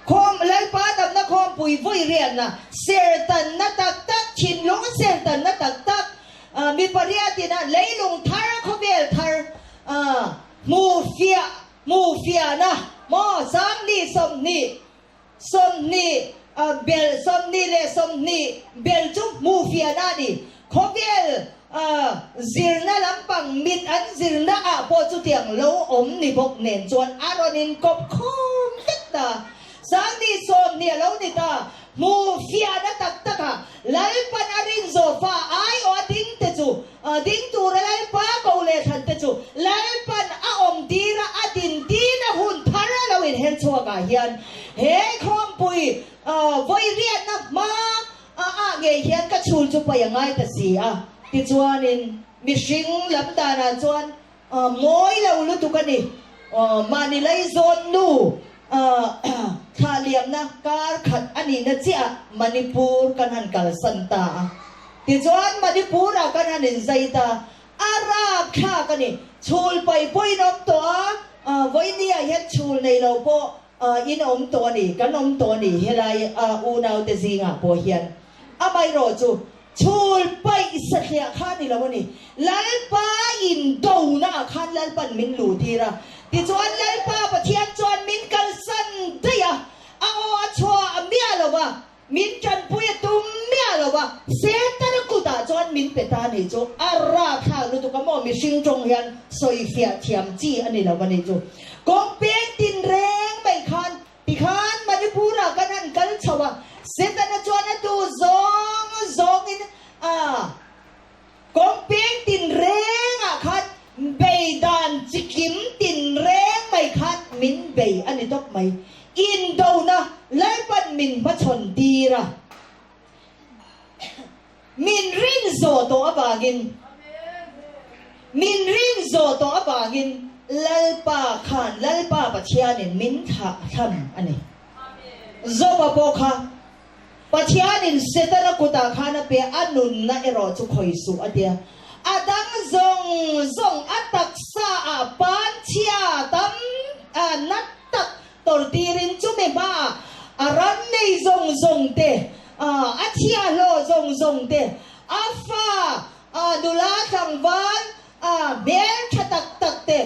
Khawm, Lalpa damna khawmpui vawi riatna, sertanna tak tak, thinlung sertanna tak tak, mi pariatin a leilung thar, khawvel thar, hmu fiah, hmu fiahna, maw, 20, 20, 20, bel, 20 leh 20 bel chu hmu fiahna a ni. Khawvel zirna lampang mit an zirna ah pawh chutiang lo awm ni bawk nen chuan a rawn inkawp khawm vek ta. 20 20 a lo ni ta. Hmu fiahna tak tak ah Lalpan a rin zawh fa aiawh a ding te chu ding tura Lalpa ko leh thlan te chu Lalpan a awm tir a a din tirna hun thar a lo inher chhuak ah hian he khawmpui vawi riatna hma A ah ngei hian ka chhul chu pai a ngai ta si a, tichuanin mihring lam danah chuan mawi lo lutuk a ni. Mahni laizawn nu thlah liamna kar khat a nihna chiah Manipur kan han kalsan ta a. Tichuan Manipur-ah kan han inzai ta, a rapthlak a ni. Chhul pai pawhin awm tawh a, vawinia hian chhul nei lo pawh In awm tawh a ni, kan awm tawh a ni helai unaute zingah pawh hian. Amaherawh chu chhul paih satliah kha a ni lo a ni. Lalpa indona ah khan Lalpan min luh tir a, tichuan Lalpa Pathian chuan min kalsan daih a, a aw a chhuah miah lo va, Min tanpui a tum miah lo a, Setana kutah chuan min pe ta nih chu a rapthlak lutuk a maw, mihring tawng hian sawi fiah thiam chi a ni lo a nih chu. Kawng peng tin reng mai khan tikhan Manipur-ah kan han kal chho a, Setana chuan a duh zawng zawngin a Kawng peng tin rengah khan bei dan chikim tin reng mai khan min bei a ni tawp mai. Indona Lalpan min hmachhawn tir a, min rin zawh tawh avangin, min rin zawh tawh avangin Lalpa khan, Lalpa Pathianin min thlah thlam a ni. Joba pawh kha Pathianin Setana kutah khan a pe a, a nunna erawh chu khawi suh a tia. A dang zawng zawng a taksa ah panchhia tam nat tak tawrtirin chumi hmaah a ram nei zawng zawng te, a thiahhlawh zawng zawng te, a fa nula tlangval hmel tha tak tak te,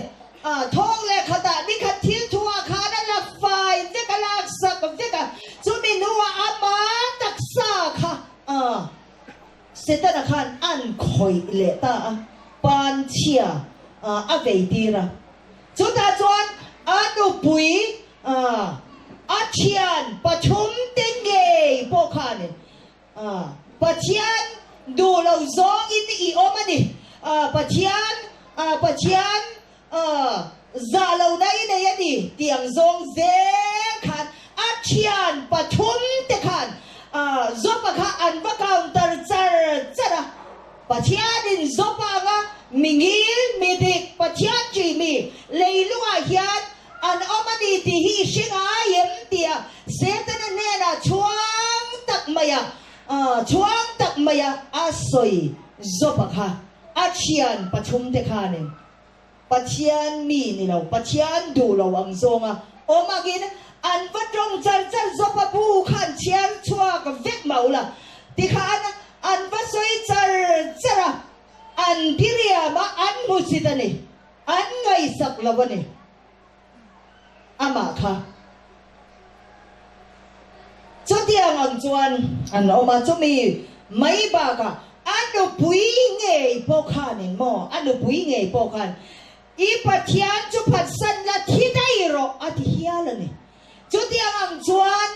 thawng leh khatah nikhat thil thuah khan a la fai vek a, laksak vek a, chumi hnuah ama taksa kha Setana khan an khawih leh ta a, panchhia a vei tir a. Chutah chuan a nupui a thian pathum te ngei pawh khanin Pathian duh lo zawngin i awm a ni, Pathian Pathian zah lohna i nei a ni tih ang zawng zel khan a thian pathum te khan Job-a kha an va counter char char a. Pathianin Job anga mi ngil, mi dik, Pathian ṭih mi leilungah hian an awm a ni tih hi i hre ngai em? tia Setana hnenah chhuang tak maia chhuang tak maia a sawi Job-a kha a thian pathumte khanin Pathian mi ni lo, Pathian duh lo ang zawnga awm angin an va tawng char char zawp a, bu kha an chhiar chhuak vek mau la tikhan an va sawi char char a, an diriam a, an hmusit a ni, an ngaihsak lo a ni. Amah kha chutiang ang chuan an awm a, chumi mai bakah a nupui ngei pawh khanin maw, a nupui ngei pawh khan i Pathian chu phatsan la thi daih rawh a ti hial a ni. Chutiang ang chuan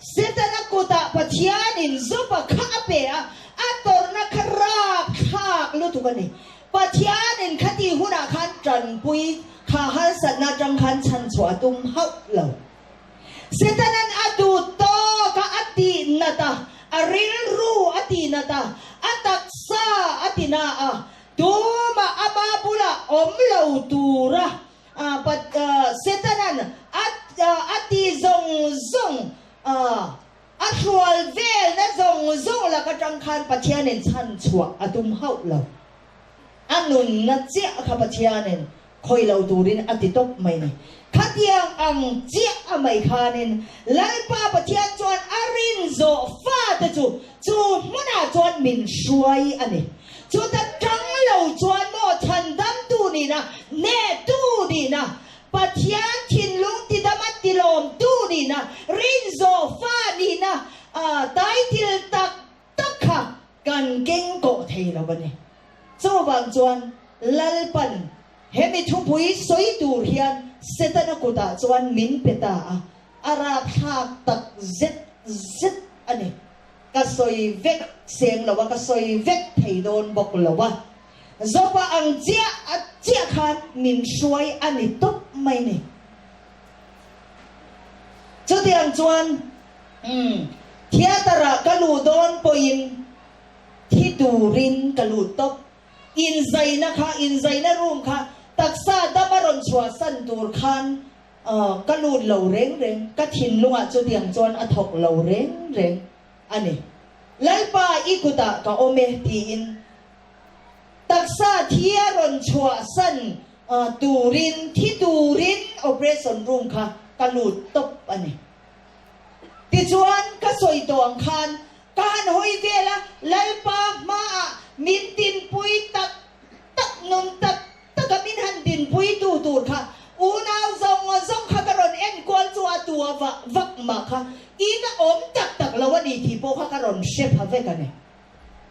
Setana kutah Pathianin Joba kha a pe a, a tawrhna kha rapthlak lutuk a ni. Pathianin khati hunah khan tanpui kha harsatna atang khan chhanchhuah a tum hauh lo. Setanan a duh tawk a, a tihnat a, a rilru a tihnat a, a taksa a tina a, tumah ama bulah awm lo tura Setanan a ti zawng zawng, a hrual velna zawng zawng lak atang khan Pathianin chhan chhuah a tum hauh lo. A nunna chiah kha Pathianin khawi lo turin a ti tawp mai ni. Khatiang ang chiah a mai khanin Lalpa Pathian chuan a rin zawh fate chu chu hmunah chuan min hruai a ni. Chuta tang lo chuan maw chhandamtu nihna, hnehtu nihna, Pathian thinlung tidama tilawmtu nihna, rinzawh fa nihna title tak tak kha kan keng kawh thei lo a ni. Chuvang chuan Lalpan hemi thupui sawi tur hian Setana kutah chuan min pe ta a, a rapthlak tak zet zet a ni. Ka sawi vek seng lo a, ka sawi vek thei dawn bawk lo a. Zopa ang chiah a chiah khan min hruai a ni tawp mai ni. Chutiang chuan umm theatre ah ka luh dawn pawhin thi turin ka lut tawp. Inzaina kha, inzaina room kha taksa dam a rawn chhuahsan tur khan Aw, ka lut lo reng reng, ka thinlungah chutiang chuan a thawk lo reng reng a ni. Lalpa i kutah ka awm e tiin taksa thi a rawn chhuahsan turin, thi turin operation room kha ka lut tawp a ni. Tichuan ka sawi tawh ang khan ka han hawi vel a, Lalpa hmaah min tinpui tak tak nun tak Taka min han dinpui tu tur kha unau zawng zawng kha ka rawn enkual chu a tu a vah vak mah kha in a awm tak tak lo a ni tih pawh kha ka rawn hre pha vek a ni.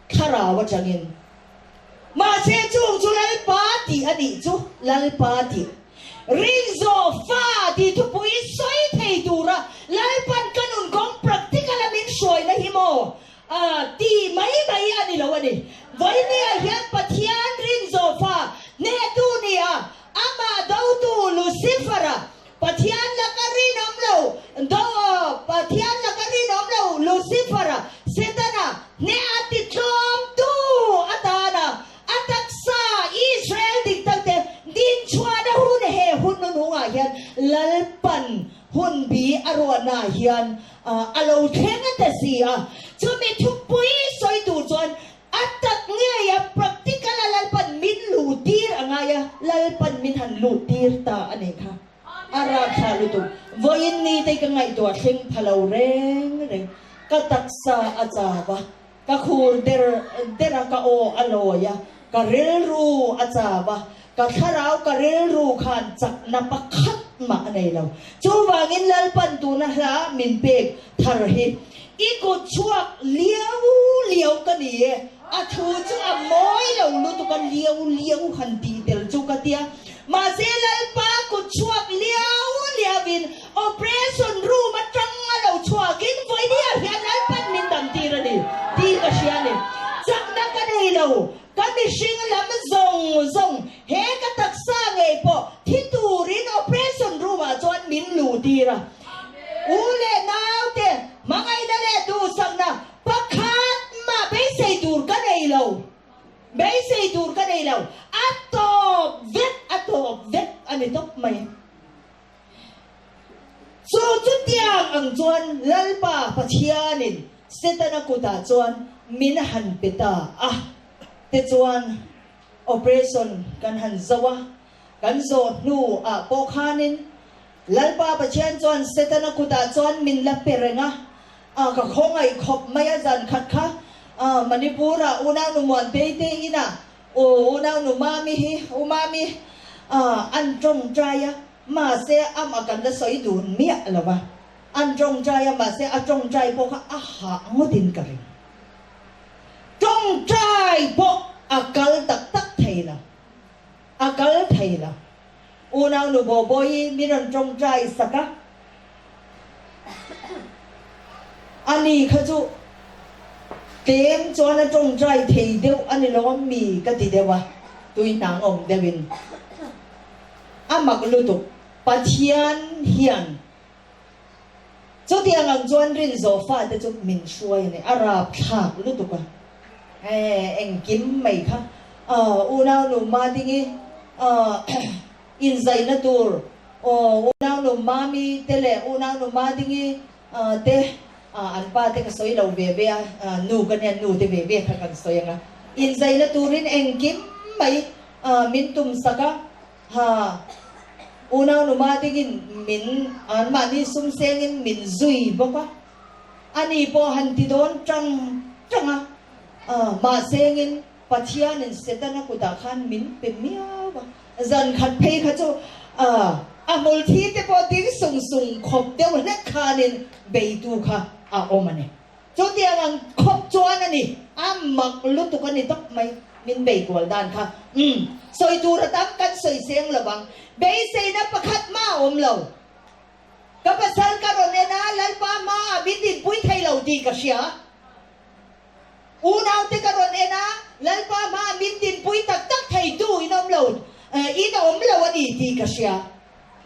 Thlarau atangin. Mahse chung chu Lalpa tih a nih chu Lalpa tih. Rinzawh fa tih thupui sawi thei tura Lalpan ka nun kawng practical a min hruaina hi maw A ti mai mai a ni lo a ni. Vawinia hian Pathian rinzawh fa hnehtu ni a, amah dotu Lucifer-a, Pathian laka rinawm lo do, Pathian laka rinawm lo Lucifer-a, Setana, hneh a ti tlawmtu a ruahnaah hian a lo thleng a ta si a. Chumi thupui sawi tur chuan a tak ngei a practical a Lalpan min luh tir a ngai a, Lalpan min han luh tir ta a nih kha. A rapthla lutuk. Vawiin ni te ka ngaihtuah thleng pha lo reng reng. Ka taksa a chau a, ka khur der der a, ka aw a lawi a, ka rilru a chau a, ka thlarau ka rilru khan chakna pakhat mah a nei lo. Chuvangin Lalpan tuna hla min pek thar hi i kut chhuak liau liau ka ni e. A thu chu a mawi lo lutuk a, liau liau han tih tel chu ka tia. Mahse Lalpa kut chhuak liau liauin operation room atang a lo chhuakin vawinia hian Lalpan min dam tir a ni tih ka hria a ni. Chakna ka nei lo, ka mihring lam zawng zawng he ka taksa ngei pawh thi turin operation room ah chuan min luh tir a. U leh naute hmangaihna leh duhsakna Pakhat mah beisei tur ka nei lo, beisei tur ka nei lo, a tawp vek, a tawp vek a ni tawp mai. Chu chutiang ang chuan Lalpa Pathianin Setana kutah chuan min han pe ta a, tichuan operation kan han zo a, kan zawh hnu ah pawh khanin Lalpa Pathian chuan Setana kutah chuan min la pe reng a, a ka khawngaih khawp mai a zan khat kha Manipur ah unaunu Muantei te inah unaunu Mami hi u Mami an tawngtai a, mahse amah kan la sawi dun miah lo a, an tawngtai a mahse a tawngtai pawh kha a hah ngawtin ka ring. Tawngtai pawh a kal tak tak thei lo, a kal thei lo. Unau nu Bawbawi min rawn tawngtai sak a, ani kha chu tlem chuan a tawngtai thei deuh a ni lo mi ka ti deuh a, tui hnang awm deuhin a mak lutuk. Pathian hian chutiang ang chuan rinzawh fate chu min hruai a ni, a rapthlak lutuk a, engkim mai kha unau nu Madingi inzaina tur unau nu Mami te leh unau nu Madingi te an pa te ka sawi lo ve ve a, nu ka nia nu te ve ve kha kan sawi ang a, inzaina turin engkim mai min tumsak a. Ha, unau numa dingin min anmahni sum sengin min zui bawk a, ani pawh han ti dawn tang tang a, mahsengin Pathianin Setana kutah khan min pe miau a, zan khat phei kha chu a hmul thi te pawh ding sung sung khawp deuh hlek khanin beitu kha a awm a ni. Chutiang ang khawp chuan a ni, a mak lutuk a ni tawp mai, min bei kual dan kha. Umm, sawi tur a tam kan sawi seng lo vang, beiseina pakhat mah a awm lo. Ka pasal ka rawn en a, Lalpa hmaah min dinpui thei lo tih ka hria. Unaute ka rawn en a, Lalpa hmaah min dinpui tak tak thei tu in awm lo, in awm lo a ni tih ka hria.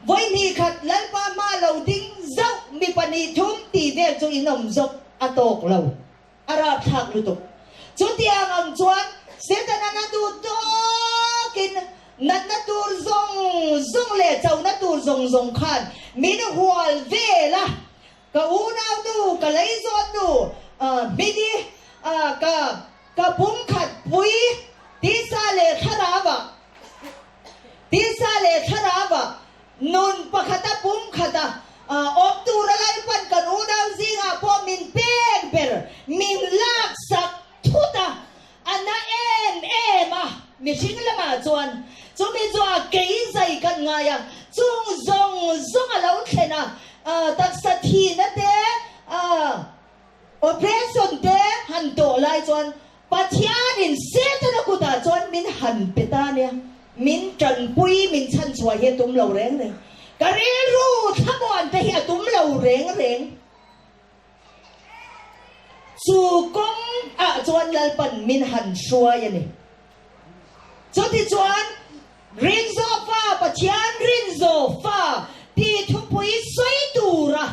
Vawi hnih khat Lalpa hma lo ding zauh mi pahnih thum tih vel chu in awm zawk a tawk lo. A rapthlak lutuk. Chutiang ang chuan Setana na duh tawkin natna tur zawng zawng leh chona tur zawng zawng khan min hual vel a. Ka unau nu, ka lei zawn nu, Hmini, ka ka pumkhat pui tisa leh thlarau ah, Tisa leh thlarau ah nun pakhata pumkhata awm tura Lalpan kan unau zingah pawh min pek ber, min laksak thut a, a na em em a, mihring lamah chuan chumi chu a kei zai kan ngai a, chung zawng zawng a lo thlen a, taksa thihna te, Operation te han tawh lai chuan Pathianin Setana kutah chuan min han pe ta nia, min tanpui, min chhanchhuah hi a tum lo reng reng. Ka rilru thlamuan te hi a tum lo reng reng. Chu kawng ah chuan Lalpan min han hruai a ni. Chutichuan Rinzawh fa, Pathian rinzawh fa tih thupui sawi tura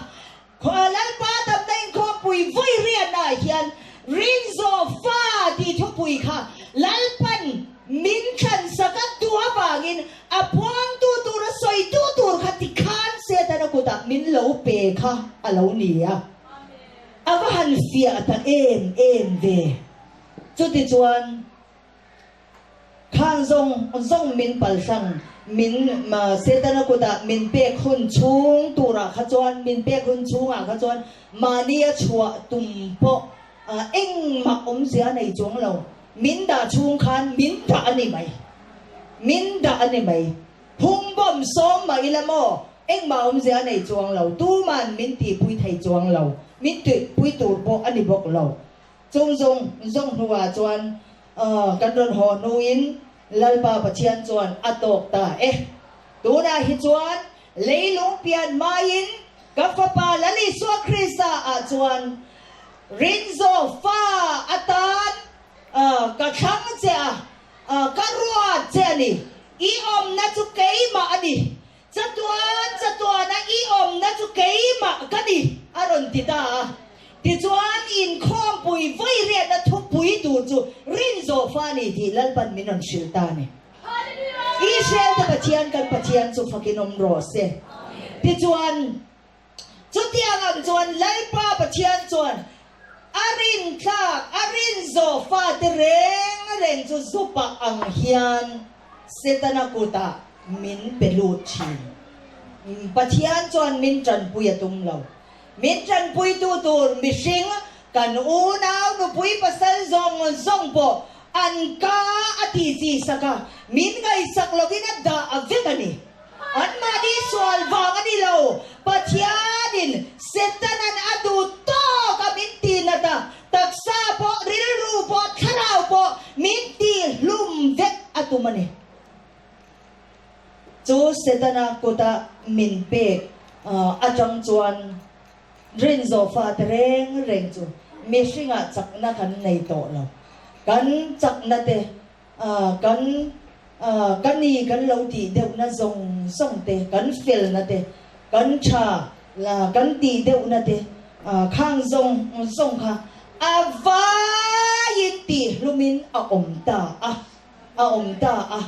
Khua Lalpa damna inkhawmpui vawi riatnaah hian Rinzawh fa tih thupui kha Lalpan min thlansak a duh avangin a puangtu tur a sawitu tur kha tikhan Setana kutah min lo pe kha. kha a lo ni a. A va han fiah ta em em ve. Chutichuan, Khan zawng zawng min palhrang, min Setana kutah min pek hun chhung turah kha chuan, min pek hun chhungah kha chuan mahnia chhuah tum pawh engmah awmzia nei chuang lo. Min dah chhung khan min dah a ni mai. Min dah a ni mai. Phung bawm sawm mah ila maw, engmah awmzia nei chuang lo. Tuman min tihpui thei chuang lo. Min tihpui tur pawh a ni bawk lo. Chung zawng zawng hnuah chuan kan rawn haw hnuin Lalpa Pathian chuan a tawk ta e. Tunah hi chuan leilung pian hmaiin ka Fapa Lal Isua Krista ah chuan rinzaw fa atan ka thlang che a, ka ruat che a ni. I awmna chu keimah a ni. Chatuan chatuana i awmna chu keimah ka ni, a rawn ti ta a. Tichuan, inkhawmpui vawi riatna thupui tur chu rinzawh fa a ni tih Lalpan min rawn hrilh ta a ni. Israel-te Pathian kan Pathian chu fakin awm rawh se. Tichuan, chutiang ang chuan Lalpa Pathian chuan a rintlak, a rinzawh fate reng reng chu zupa ang hian Setana kutah min pe lut thin. Pathian chuan min tanpui a tum lo. Min tanpuitu tur mihring kan unau nupui pasal zawng zawng pawh an ka a ti chi sak a, min ngaihsak lovin a dah a vek a ni. Anmahni sual vang a ni lo, Pathianin Setanan a duh tawk a min ti nat a, taksa pawh, rilru pawh, thlarau pawh min ti hlum vek a tum a ni. Chu Setana kuta min pek atang chuan rinzawh fate reng reng chu mihringah chakna kan nei tawh lo. Kan chakna te, kan ka ni kan lo tih deuhna zawng zawng te, kan felna te, kan tha kan tih deuhna te khang zawng zawng kha a vaiin tihhlumin a awm ta a. a awm ta a.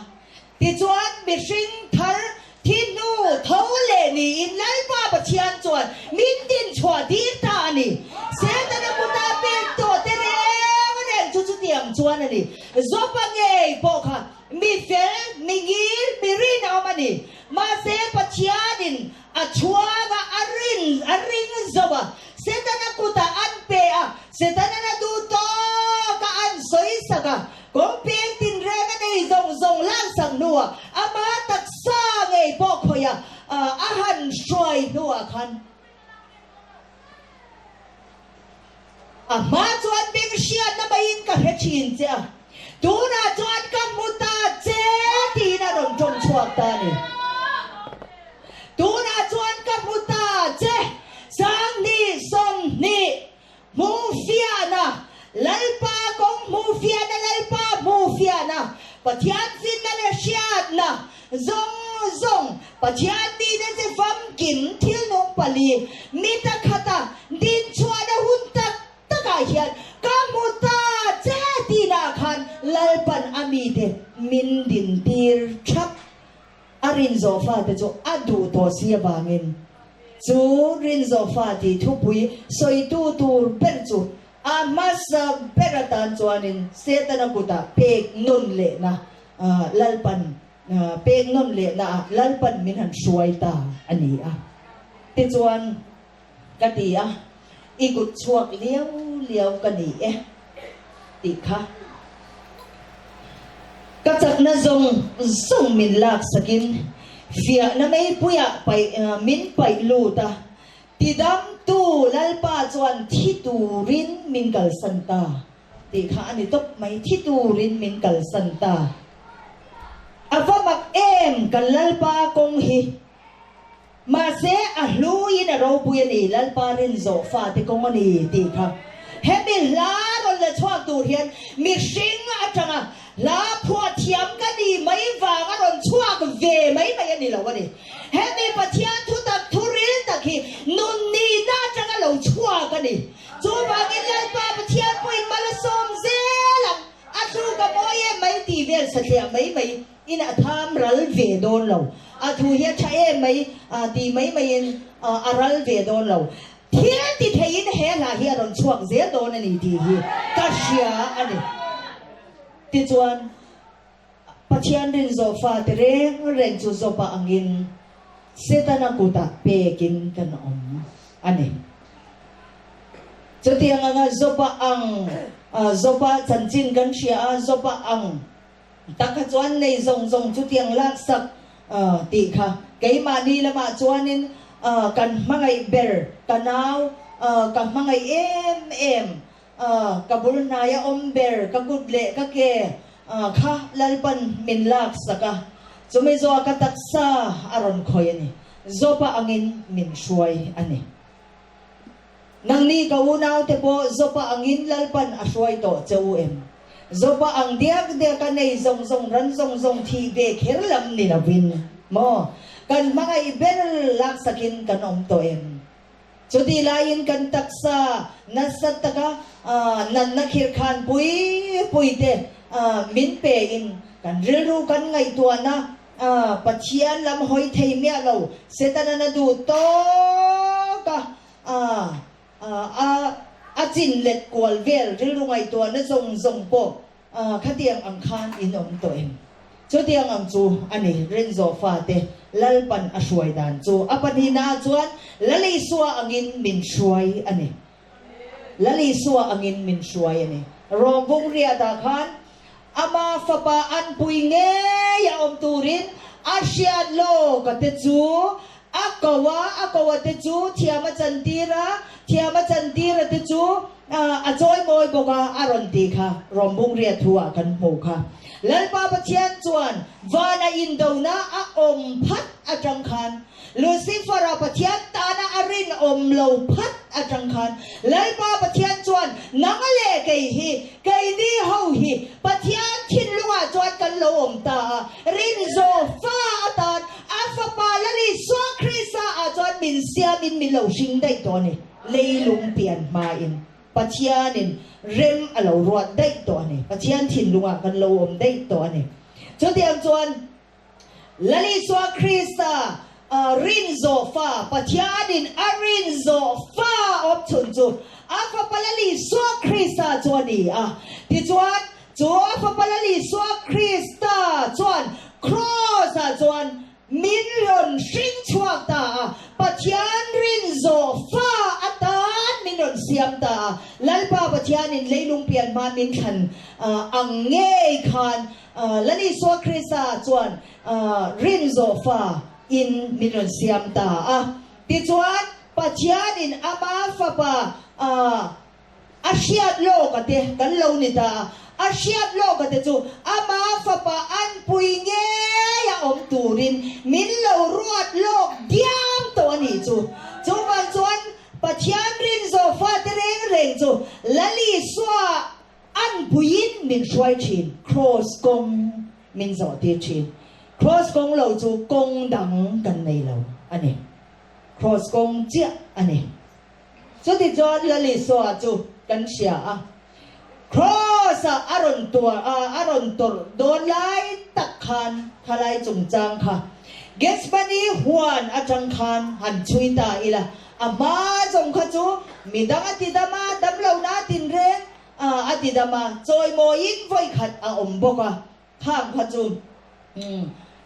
Tichuan, mihring thar thi hnu tho leh niin Lalpa Pathian chuan min dinchhuah dir ta a ni. Setana kuta pek tawh te reng reng chu chutiang chuan a ni. Zawpa ngei pawh kha mi fel, mi ngil, mi rinawm a ni. Mahse, Pathianin a chhuang a, a rin, a ring zo a. Setana kutah an pe a, Setana'n a duh tawk a, an sawi sak a. Kawng peng tinreng a nei zawng zawng laksak hnuah ama taksa ngei pawh khawih a, a han hruai hnuah khan a hma chuan beng hriatna maiin ka hre thin che a, tunah chuan ka hmu ta che tiin a rawn tawng chhuak ta a ni. Tunah chuan ka hmu ta che, 20 20. Hmuhfiahna, Lalpa kawng hmuhfiahna Lalpa hmuhfiahna, Pathian finna leh hriatna zawng zawng, Pathian mite chi famkim thil nung pali, mita khata dinchhuahna hun tak takah hian ka hmu ta che tinah khan Lalpan a mite min dintir thap. A rinzawh fate chu a duh tawh si avangin chu rinzawh fa tih thupui sawitu tur ber chu a hmasa ber atan chuanin Setana kutah pek nawn lehna Lalpan pek nawn lehna ah Lalpan min han hruai ta a ni a. Tichuan ka ti a, i kut chhuak liau liau ka ni e tih kha ka chakna zawng zawng min laksakin fiahna meipuiah paih min paih lut a, tidamtu Lalpa chuan thi turin min kalsan ta tih kha a ni tawp mai, thi turin min kalsan ta. A va mak em kan Lalpa kawng hi. Mahse, a hluiin a ropui a ni, Lalpa rinzawh fate kawng a ni tih kha. Hemi hla rawn la chhuak tur hian mihring atanga hla phuah thiam ka ni mai vang a rawn chhuak ve mai mai a ni lo a ni. Hemi Pathian thutak thu ril tak hi nun nihna atanga lo chhuak a ni. Chuvangin Lalpa Pathian pawhin mal a sawm zel ang, a tluk a mawi em mai tih vel satliah mai mai. In a tham ral ve dawn lo. a thu hi a tha em mai ti mai maiin a ral ve dawn lo. Thil ti theiin he hla hi a rawn chhuak zel dawn a ni tih hi ka hria a ni. Tichuan, Pathian rinzawh fate reng reng chu Joba angin Setana kutah pekin kan awm a ni. Chutiang anga Joba ang, Joba chanchin kan hria a, Joba ang tak kha chuan nei zawng zawng chutiang laksak tih kha keimahni lamah chuanin kan hmangaih ber, ka nau, ka hmangaih em em Ka bul hnai a awm ber, ka kut leh ka ke kha Lalpan min lak sak a, chumi zawha ka taksa a rawn khawih a ni. Jopa angin min hruai a ni. Nangni ka unaute pawh Jopa angin Lalpan a hruai tawh che u em? Jopa ang diak diak a nei zawng zawng ran zawng zawng thih ve kher lam ni lovin maw kan hmangaih ber lak sakin kan awm tawh em? Chutih laiin kan taksa nasat taka natna khirkhan pui pui te min pein kan rilru kan ngaihtuahna Pathian lam hawi thei miah lo Setana na duh tawk a a chin let kual vel rilru ngaihtuahna zawng zawng pawh Khatiang ang khan in awm tawh em? Chutiang ang chu a ni, Rinzawh fate Lalpan a hruai dan chu. A pahnihnaah chuan Lal Isua angin min hruai a ni. Lal Isua angin min hruai a ni. Rawngvung riatah khan ama fapa anpui ngei a awm turin a hriat lawka te chu a ko a, a ko a te chu thiam a chantir a, thiam a chantir a te chu A chawimawi bawk a, a rawn ti kha Rawmbung riat thu ah kan hmuh kha. Lalpa Pathian chuan vana indona a awm phat atang khan, Lucifer-a Pathian tana a rinawm lo phat atang khan, Lalpa Pathian chuan nang leh kei hi, keini ho hi Pathian thinlungah chuan kan lo awm ta a, rinzawh fa atan a Fapa Lal Isua Krista ah chuan min siamin min lo hring daih tawh a ni. Leilung pian hmain Pathianin rem a lo ruat daih tawh a ni. Pathian thinlungah kan lo awm daih tawh a ni. Chutiang chuan Lal Isua Krista rinzawh fa, Pathianin a rinzawh fa awm chhun chu a Fapa Lal Isua Krista chu a ni a. Tichuan, chu a Fapa Lal Isua Krista chuan Kraws-ah chuan Min rawn hring chhuak ta a, Pathian rin zawh fa atan min rawn siam ta a. Lalpa Pathianin leilung pian hma min thlan ang ngei khan Lal Isua Krista chuan rin zawh fa in min rawn siam ta a. Tichuan, Pathianin ama Fapa A hriat lawk a te kan lo ni ta a, a hriat lawk a te chu ama fapa anpui ngei a awm turin min lo ruat lawk diam tawh a nih chu. Chuvang chuan Pathian rinzawh fate reng reng chu Lal Isua anpuiin min hruai thin, Kraws kawng min zawh tir thin. Kraws kawng lo chu kawng dang kan nei lo a ni. Kraws kawng chiah a ni. Chutichuan Lal Isua chu kan hria a, Kraws-ah a rawn tuar a, a rawn tawrh dawn lai tak khan khalai chungchang kha Gethsemane huan atang khan han chhui ta ila, a hma zawng kha chu midang a ti dam a, damlohna a tinreng a ti dam a, chawimawiin vawikhat a awm bawk a, Khang kha chu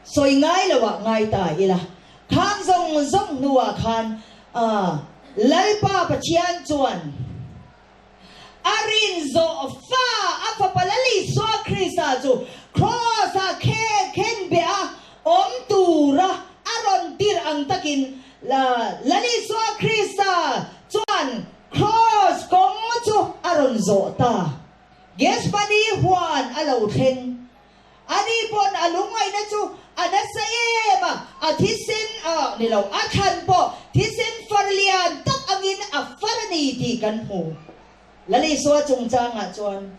sawi ngai lo ah ngai ta ila, khang zawng zawng hnuah khan Lalpa Pathian chuan a rin zawh fa a Fapa Lal Isua Krista chu Kraws ah khen beh a awm tura a rawn tirh ang takin Lal Isua Krista chuan Kraws kawng chu a rawn zawh ta. Gethsemane huan a lo thleng. Ani pawn a lungngaihna chu a nasa em a, a thisen a ni lo, a thlan pawh thisen far lian tak angin a far a ni tih kan hmu. Lal Isua chungchangah chuan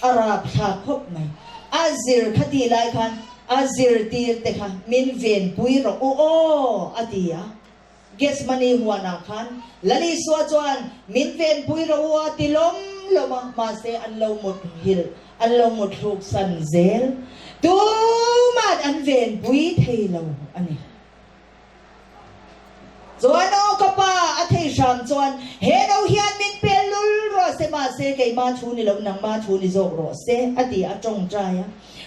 a rapthlak khawp mai. A zir kha tih lai khan a zirtir te kha min venpui rawh u aw a ti a. Gethsemane huanah khan Lal Isua chuan min venpui rawh u a ti lawm lawm a, mahse an lo muthilh, an lo muthluk san zel. Tuman an venpui thei lo a ni. Chuan aw ka pa, a thei hram chuan he no hian min pel lul rawh se, mahse keimah thu ni lo nangmah thu ni zawk rawh se a ti a tawngtai a.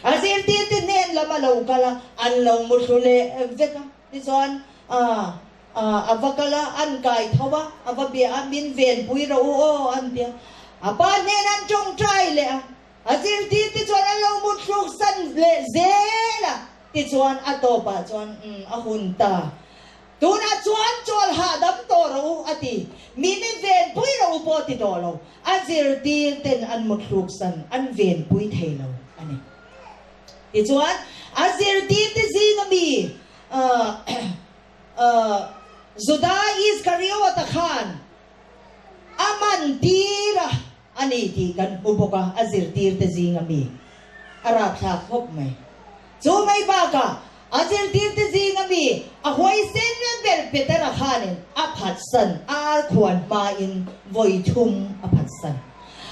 A zirtirte hnen lam a lo kal a, an lo muthlu leh vek a. Tichuan a va kal a, an kai tho a, a va bia a, min venpui rawh u aw an ti a. A pa hnen an tawngtai leh a, A zirtirte chuan an lo mutthluk san leh zel a, tichuan a tawpah chuan, Umm, a hun ta. Tunah chuan chawl hahdam tawh rawh u, a ti. Mi min venpui rawh u pawh ti tawh lo. A zirtirten an mutthluk san, an venpui thei lo a ni. Tichuan, a zirtirte zinga mi, Juda Iskariota khan a man tir a. A ni tih kan hmu bawk a, a zirtirte zinga mi a rapthlak khawp mai. Chu mai bakah a zirtirte zinga mi a huaisen ber Petera khanin a phatsan, a arkhuan hmain vawi thum a phatsan.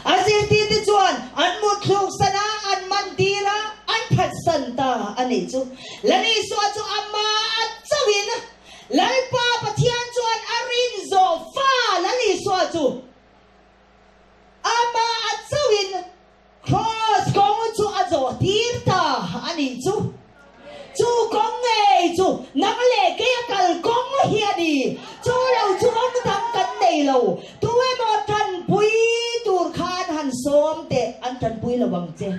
A zirtirte chuan an mutthluksan a, an mantir a, an phatsan ta a nih chu. Lalisua chu amah chauhin Lalpa Pathian chuan a rin zawh fa Lalisua chu Amah a chauhin Kraws kawng chu a zawh tir ta a nih chu. Chu kawng ngei chu nang leh kei a kal kawng hi a ni. Chu lo chu kawng dang kan nei lo. Tu emaw tanpui tur khan han sawm teh an tanpui lo ang che.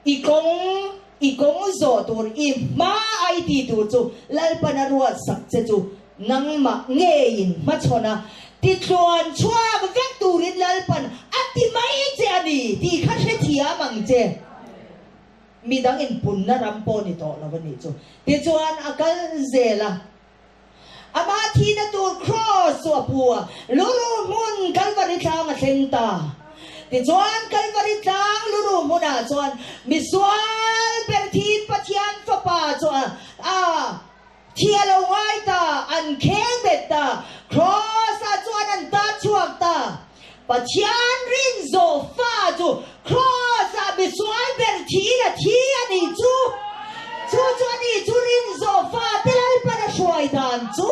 I kawng i kawng zawh tur i hma a i ti tur chu Lalpan a ruat sak che chu nangmah ngeiin hmachhawn a titluan chhuak vek turin Lalpan a ti mai che a ni tih kha hrethiam ang che. Midang inpunna ram pawh ni tawh lo a nih chu. Tichuan a kal zel a. Amah thihna tur Kraws chu a pu a, Luru hmun Kalvari tlang a thleng ta. Tichuan Kalvari tlang Luru hmunah chuan misual ber thiin Pathian Fapa chu a a thi a lo ngai ta, an kheng bet ta, Kraws-ah chuan an ta chhuak ta. Pathian rin zawh fa chu Kraws-ah misual ber thiin a thi a nih chu. Chu chu a nih chu rin zawh fa te Lalpan a hruai dan chu.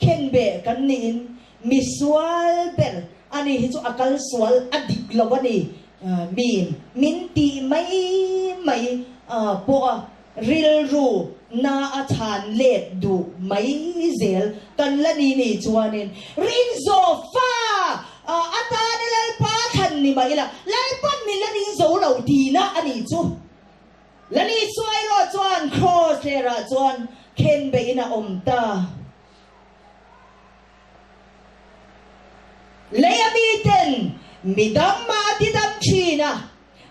Khenbeh kan niin misual ber a nih hi chu a kal sual a dik lo a ni. Miin min tih mai mai pawh a Rilru na a chhan let duh mai zel kan la ni ni chuanin rinzo fa atana Lalpa thlan ni mah ila Lalpan min la ring zo lo tihna a nih chu. Lali Suairaw chuan Kraws hlerah chuan khenbeihin a awm ta. Lei a miten midang mah a tidam thin a.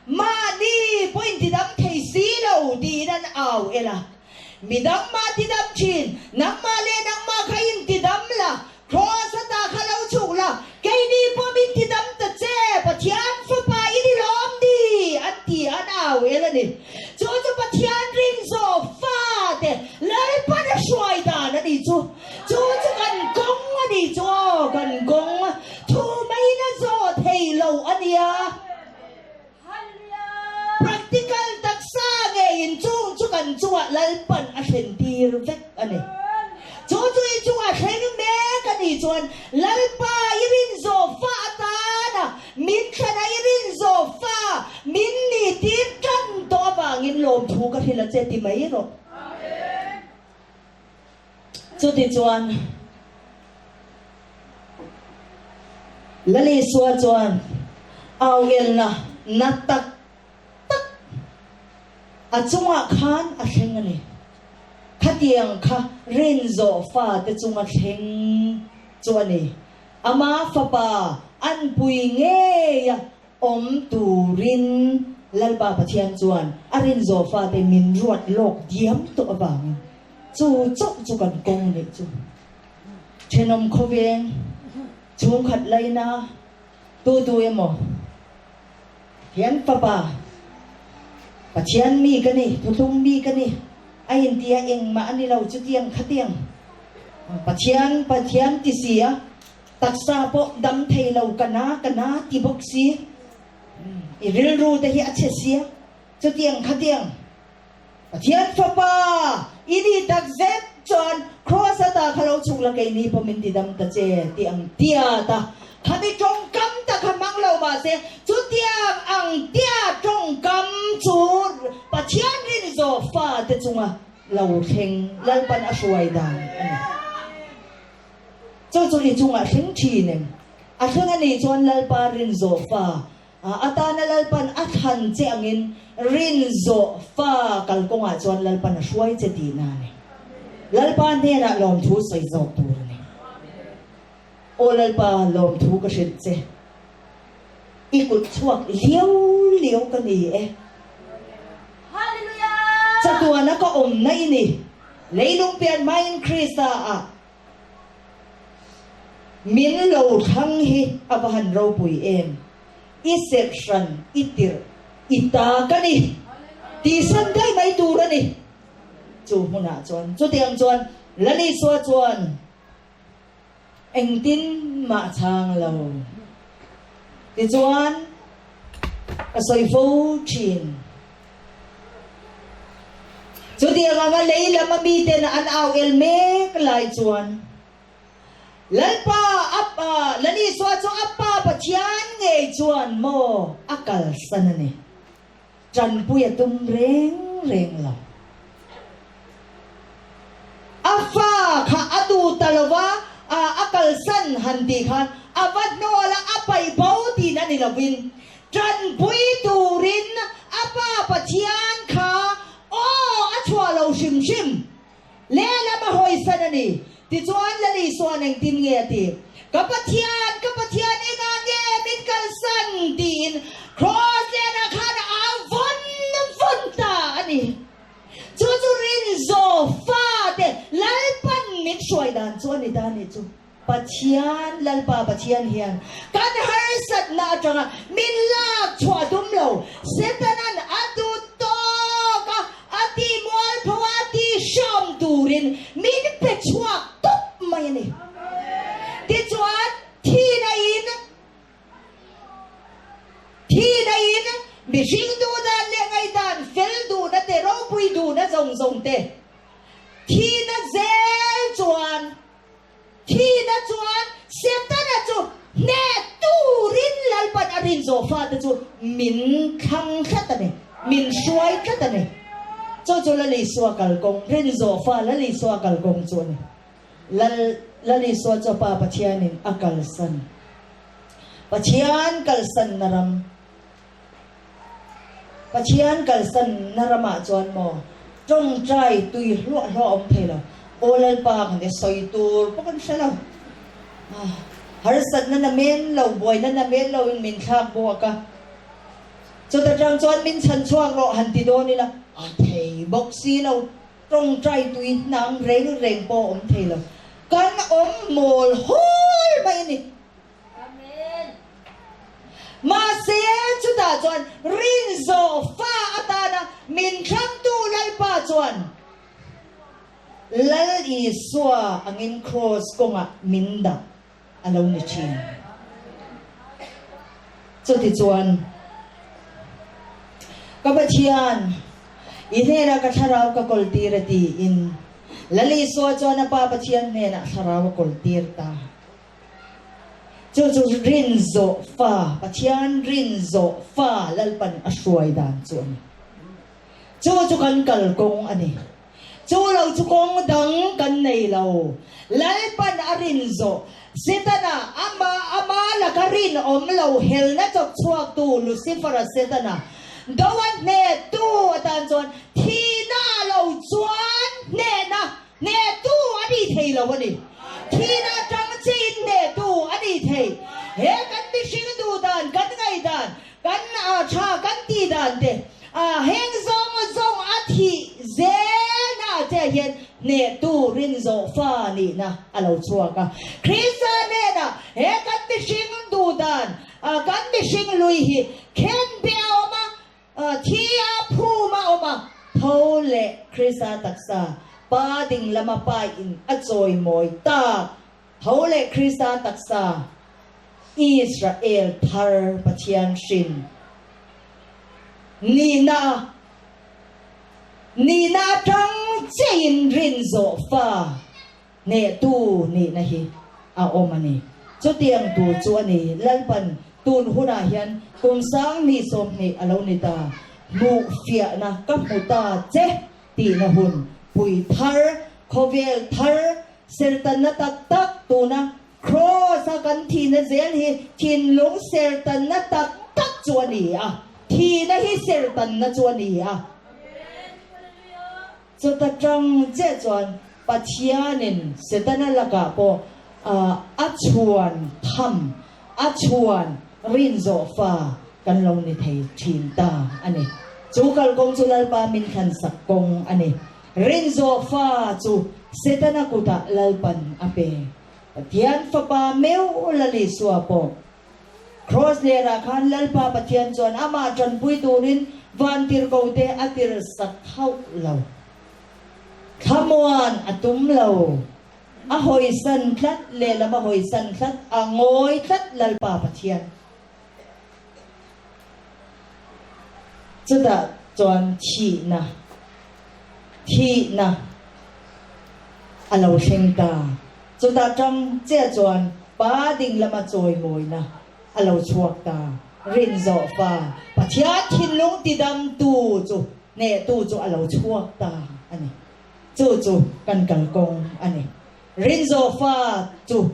Mahni pawhin tidam thei si lo tiin an au el a. Midang mah tidam thin, nangmah leh nangmah kha in tidam la, Kraws ata kha lo chhuk la, keini pawh min tidam ta che, Pathian Fapa i ni lawm ni? an ti an au el a ni. Chu chu Pathian ring zawh fate Lalpan a hruai dan a ni chu. Chu chu kan kawng a ni chu aw, kan kawng thu maiin a zawh thei lo a nia. Practical taksa ngeiin chung chu kan chungah Lalpan a thlentir vek a ni. Chu chu i chungah thleng mek a nih chuan Lalpa i rin zawh fa atana min thlana i rin zawh fa min nihtir tan tawh avangin lawmthu ka hrilh a che ti mai rawh. Chutichuan, Lalisua chuan auelna na tak tak a chungah khan a thleng a ni. Khatiang kha rinzawh fate chunga thleng chu a ni. Ama fapa anpui ngeia Awm turin Lalpa Pathian chuan a rinzawh fate min ruat lawk diam tawh avangin chu chauh chu kan kawng nih chu. Thenawm khawveng chhungkhat laina tu tu emaw hian fapa Pathian mi ka ni, thuthlung mi ka ni a inti a engmah a ni lo chutiang khatiang Pathian Pathian ti si a. Taksa pawh dam thei lo ka na ka na ti bawk si. I rilru te hi a chhe sia. Chutiang khatiang Pathian Fapa i ni tak zet chuan Kraws ata kha lo chhuk la keini pawh min ti dam ta che ti ang tiat a. Khami tawngkam tak kha hmang lo mahse chutiang ang tia tawngkam chu Pathian rinzawh fate chunga lo thleng Lalpan a hruai dan a ni. Chu chu i chungah thleng thin em? A thleng a nih chuan Lalpa rinzawh fa atana Lalpan a thlan che angin rinzawh fa kalkawngah chuan Lalpan a hruai che tihna a ni. Lalpa hnenah lawmthu sawi zawk tur a ni. Aw Lalpa, lawmthu ka hrilh che. I kut chhuak liau liau ka ni e. Chatuana ka awmna i ni. Leilung pian hmain Krista ah min lo thlang hi a va han ropui em. I serh hran, i tirh, i ta ka ni. Tihsan daih mai tur a ni. Chu hmunah chuan, chutiang chuan Lalisua chuan Engtin mah chhang lo. Tichuan, ka sawi fo thin. Chutiang anga lei lama miten an au el mek lai chuan, Lalpa, a Pa, Lal Isua chu a Pa Pathian ngei chuan maw a kalsan a ni. Tanpui a tum reng reng lo. A fa kha a duh ta lo va, a kalsan han tih khan a va hnawl a, a paih bo tihna ni lovin tanpui turin a Pa Pathian kha aw a chhuah lo hrim hrim. Lehlam a hawisan a ni. Tichuan Lal Isua'n engtin nge a ti? Ka Pathian, ka Pathian, engah nge min kalsan? tiin Kraws lianah khan a au vawn vawn ta a ni. Chu chu rinzaw fate Lalpan min hruai dan chu a ni ta a nih chu. Pathian, Lalpa Pathian hian kan harsatna atanga min lak chhuah tum lo. Setanan a duh tawk a, a tih mualpho a, a tih hram turin min pe chhuak tawp mai a ni. Tichuan, thihna in, thihna in mihring duhdan leh ngaihdan fel duhna te, ropui duhna zawng zawng te, thihna zel chuan, Thihna chuan Setana chu hneh turin Lalpan a rin zawh fate chu min thlang tlat a ni, min hruai tlat a ni. Chu chu Lal Isua kalkawng, rin zawh fa Lal Isua kalkawng chu a ni. Lal Lal Isua chu a Pa Pathianin a kalsan. Pathian kalsanna ram. Pathian kalsan na ramah chuan maw tawngtai tui hluah hluah awm thei lo. Aw Lalpa kan ti sawi tur pawh kan hre lo. Harsatna na men lo, buaina na men lo in min thlak buak a. Chuta tang chuan min chhan chhuak rawh han ti dawn ila a thei bawk si lo. Tawngtai tui hnang reng reng pawh awm thei lo. Kan awm mawl hawl mai a ni. Mahse, chutah chuan rinzawh fa atana min thlangtu Lalpa chuan Lal Isua angin kraws kawngah min dah a lo ni thin. Chutichuan, Ka Pathian, i hnenah ka thlarau ka kawltir a tiin Lal Isua chuan a Pa Pathian hnenah thlarau a kawltir ta. Chu chu rin zawh fa, Pathian rin zawh fa Lalpan a hruai dan chu a ni. Chu chu kan kal kawng a ni. Chu lo chu kawng dang kan nei lo. Lalpan a rin zawh, Setana, ama ama laka rinawm lo helna chawp chhuaktu Lucifer-a Setana, do a hnehtu atan chuan thihna lo chuan hnehna Hnehtu a ni thei lo a ni. Thihna atang chiin hnehtu a ni thei. He kan mihring duhdan, kan ngaihdan, kan tha kan tihdan te heng zawng zawng a thih zelna ah che hian hnehtu rinzawh fa nihna a lo chhuak a. Krista hnenah he kan mihring duhdan, kan mihring lui hi khenbeh a awm a, Thi a phum a awm a, tho leh Krista taksa Pa ding lama Pa in a chawimawi tak. Tho leh Krista taksa, Israel thar Pathian hrin nihna a nihna atang chiahin rin zawh fa hnehtu nihna hi a awm a ni. Chutiang tur chu a ni, Lalpan tun hunah hian kum 20 20 a lo ni ta, hmuh fiahna ka hmu ta che tihna hun pui thar, khawvel thar, sertanna tak tak tuna Kraws-a kan thihna zel hi thinlung sertanna tak tak chu a ni a, thihna hi sertanna chu a ni a. Chuta tang chiah chuan Pathianin Setana lakah pawh a chhuan tham, a chhuan rin zawh fa kan lo ni thei thin ta a ni. Chu kalkawng chu Lalpa min thlansak kawng a ni. Rin zawh fa chu Setana kutah Lalpan a pe. Pathian Fapa meuh Lal Isua pawh Kraws lerah khan Lalpa Pathian chuan amah tanpui turin vantirhko te a tir sak hauh lo. Thlamuan a tum lo. A hawisan tlat, lehlam a hawisan tlat, a ngawi tlat Lalpa Pathian. Chutah chuan thihna, thihna a lo thleng ta. Chutah tang chiah chuan Pa ding lama chawimawina a lo chhuak ta. Rinzawh fa, Pathian thinlung tidamtu chu, hnehtu chu a lo chhuak ta a ni. Chu chu kan kalkawng a ni. Rinzawh fa chu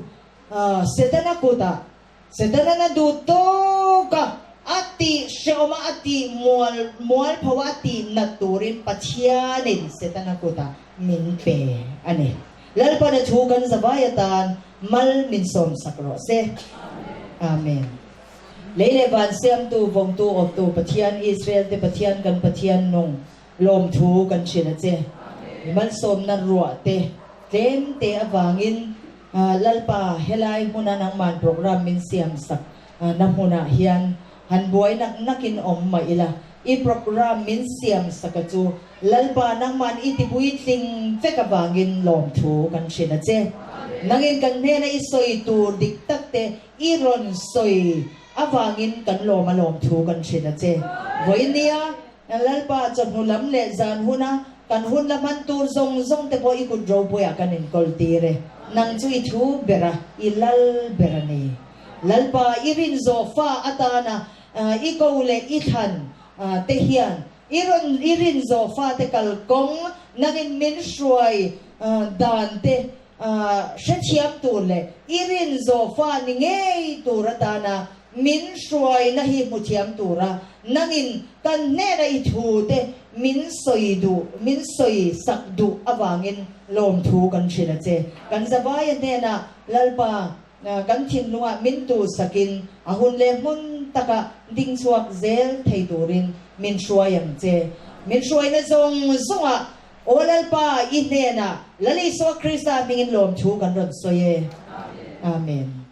Setana kutah Setana'n a duh tawk a, a tih hrehawm a, a tih mual mual pho a, a tih nat turin Pathianin Setana kutah min pe a ni. Lalpan a thu kan zavai atan mal min sawmsak rawh se. Amen. Lei leh van siamtu, vawngtu, awptu Pathian, Israel te Pathian kan Pathian nung lawmthu kan hrilh a che. I malsawmna ruah te tlem te avangin Lalpa, helai hmuna nangman program min siam sak na hmunah hian han buai nak nakin awm mah ila, i program min siam saka chu Lalpa nangman i tipuitling vek avangin lawmthu kan hrilh a che. Nangin kan hnena i sawi tur dik tak te i rawn sawi avangin kan lawm a lawmthu kan hrilh a che. Vawinia Lalpa, chawhnu lam leh zan huna kan hun la hman tur zawng zawng te pawh i kut ropuiah kan inkawl tir e. Nang chu i thu ber a, i lal ber a ni. Lalpa, i rin zawh fa atana i ko leh i thlan te hian i rawn i rin zawh fa te kalkawng nangin min hruai dan te hrethiam tur leh i rin zawh fa ni ngei tur atana Min hruaina hi hmu thiam tura nangin kan hnena i thu te min sawi duh, min sawi sak duh avangin lawmthu kan hrilh a che. Kan zavaia hnenah Lalpa kan thinlungah min tu sakin a hun leh hmun taka ding chhuak zel thei turin min hruai ang che. Min hruaina zawng zawngah Aw Lalpa i hnenah Lal Isua Krista hmingin lawmthu kan rawn sawi e. Amen.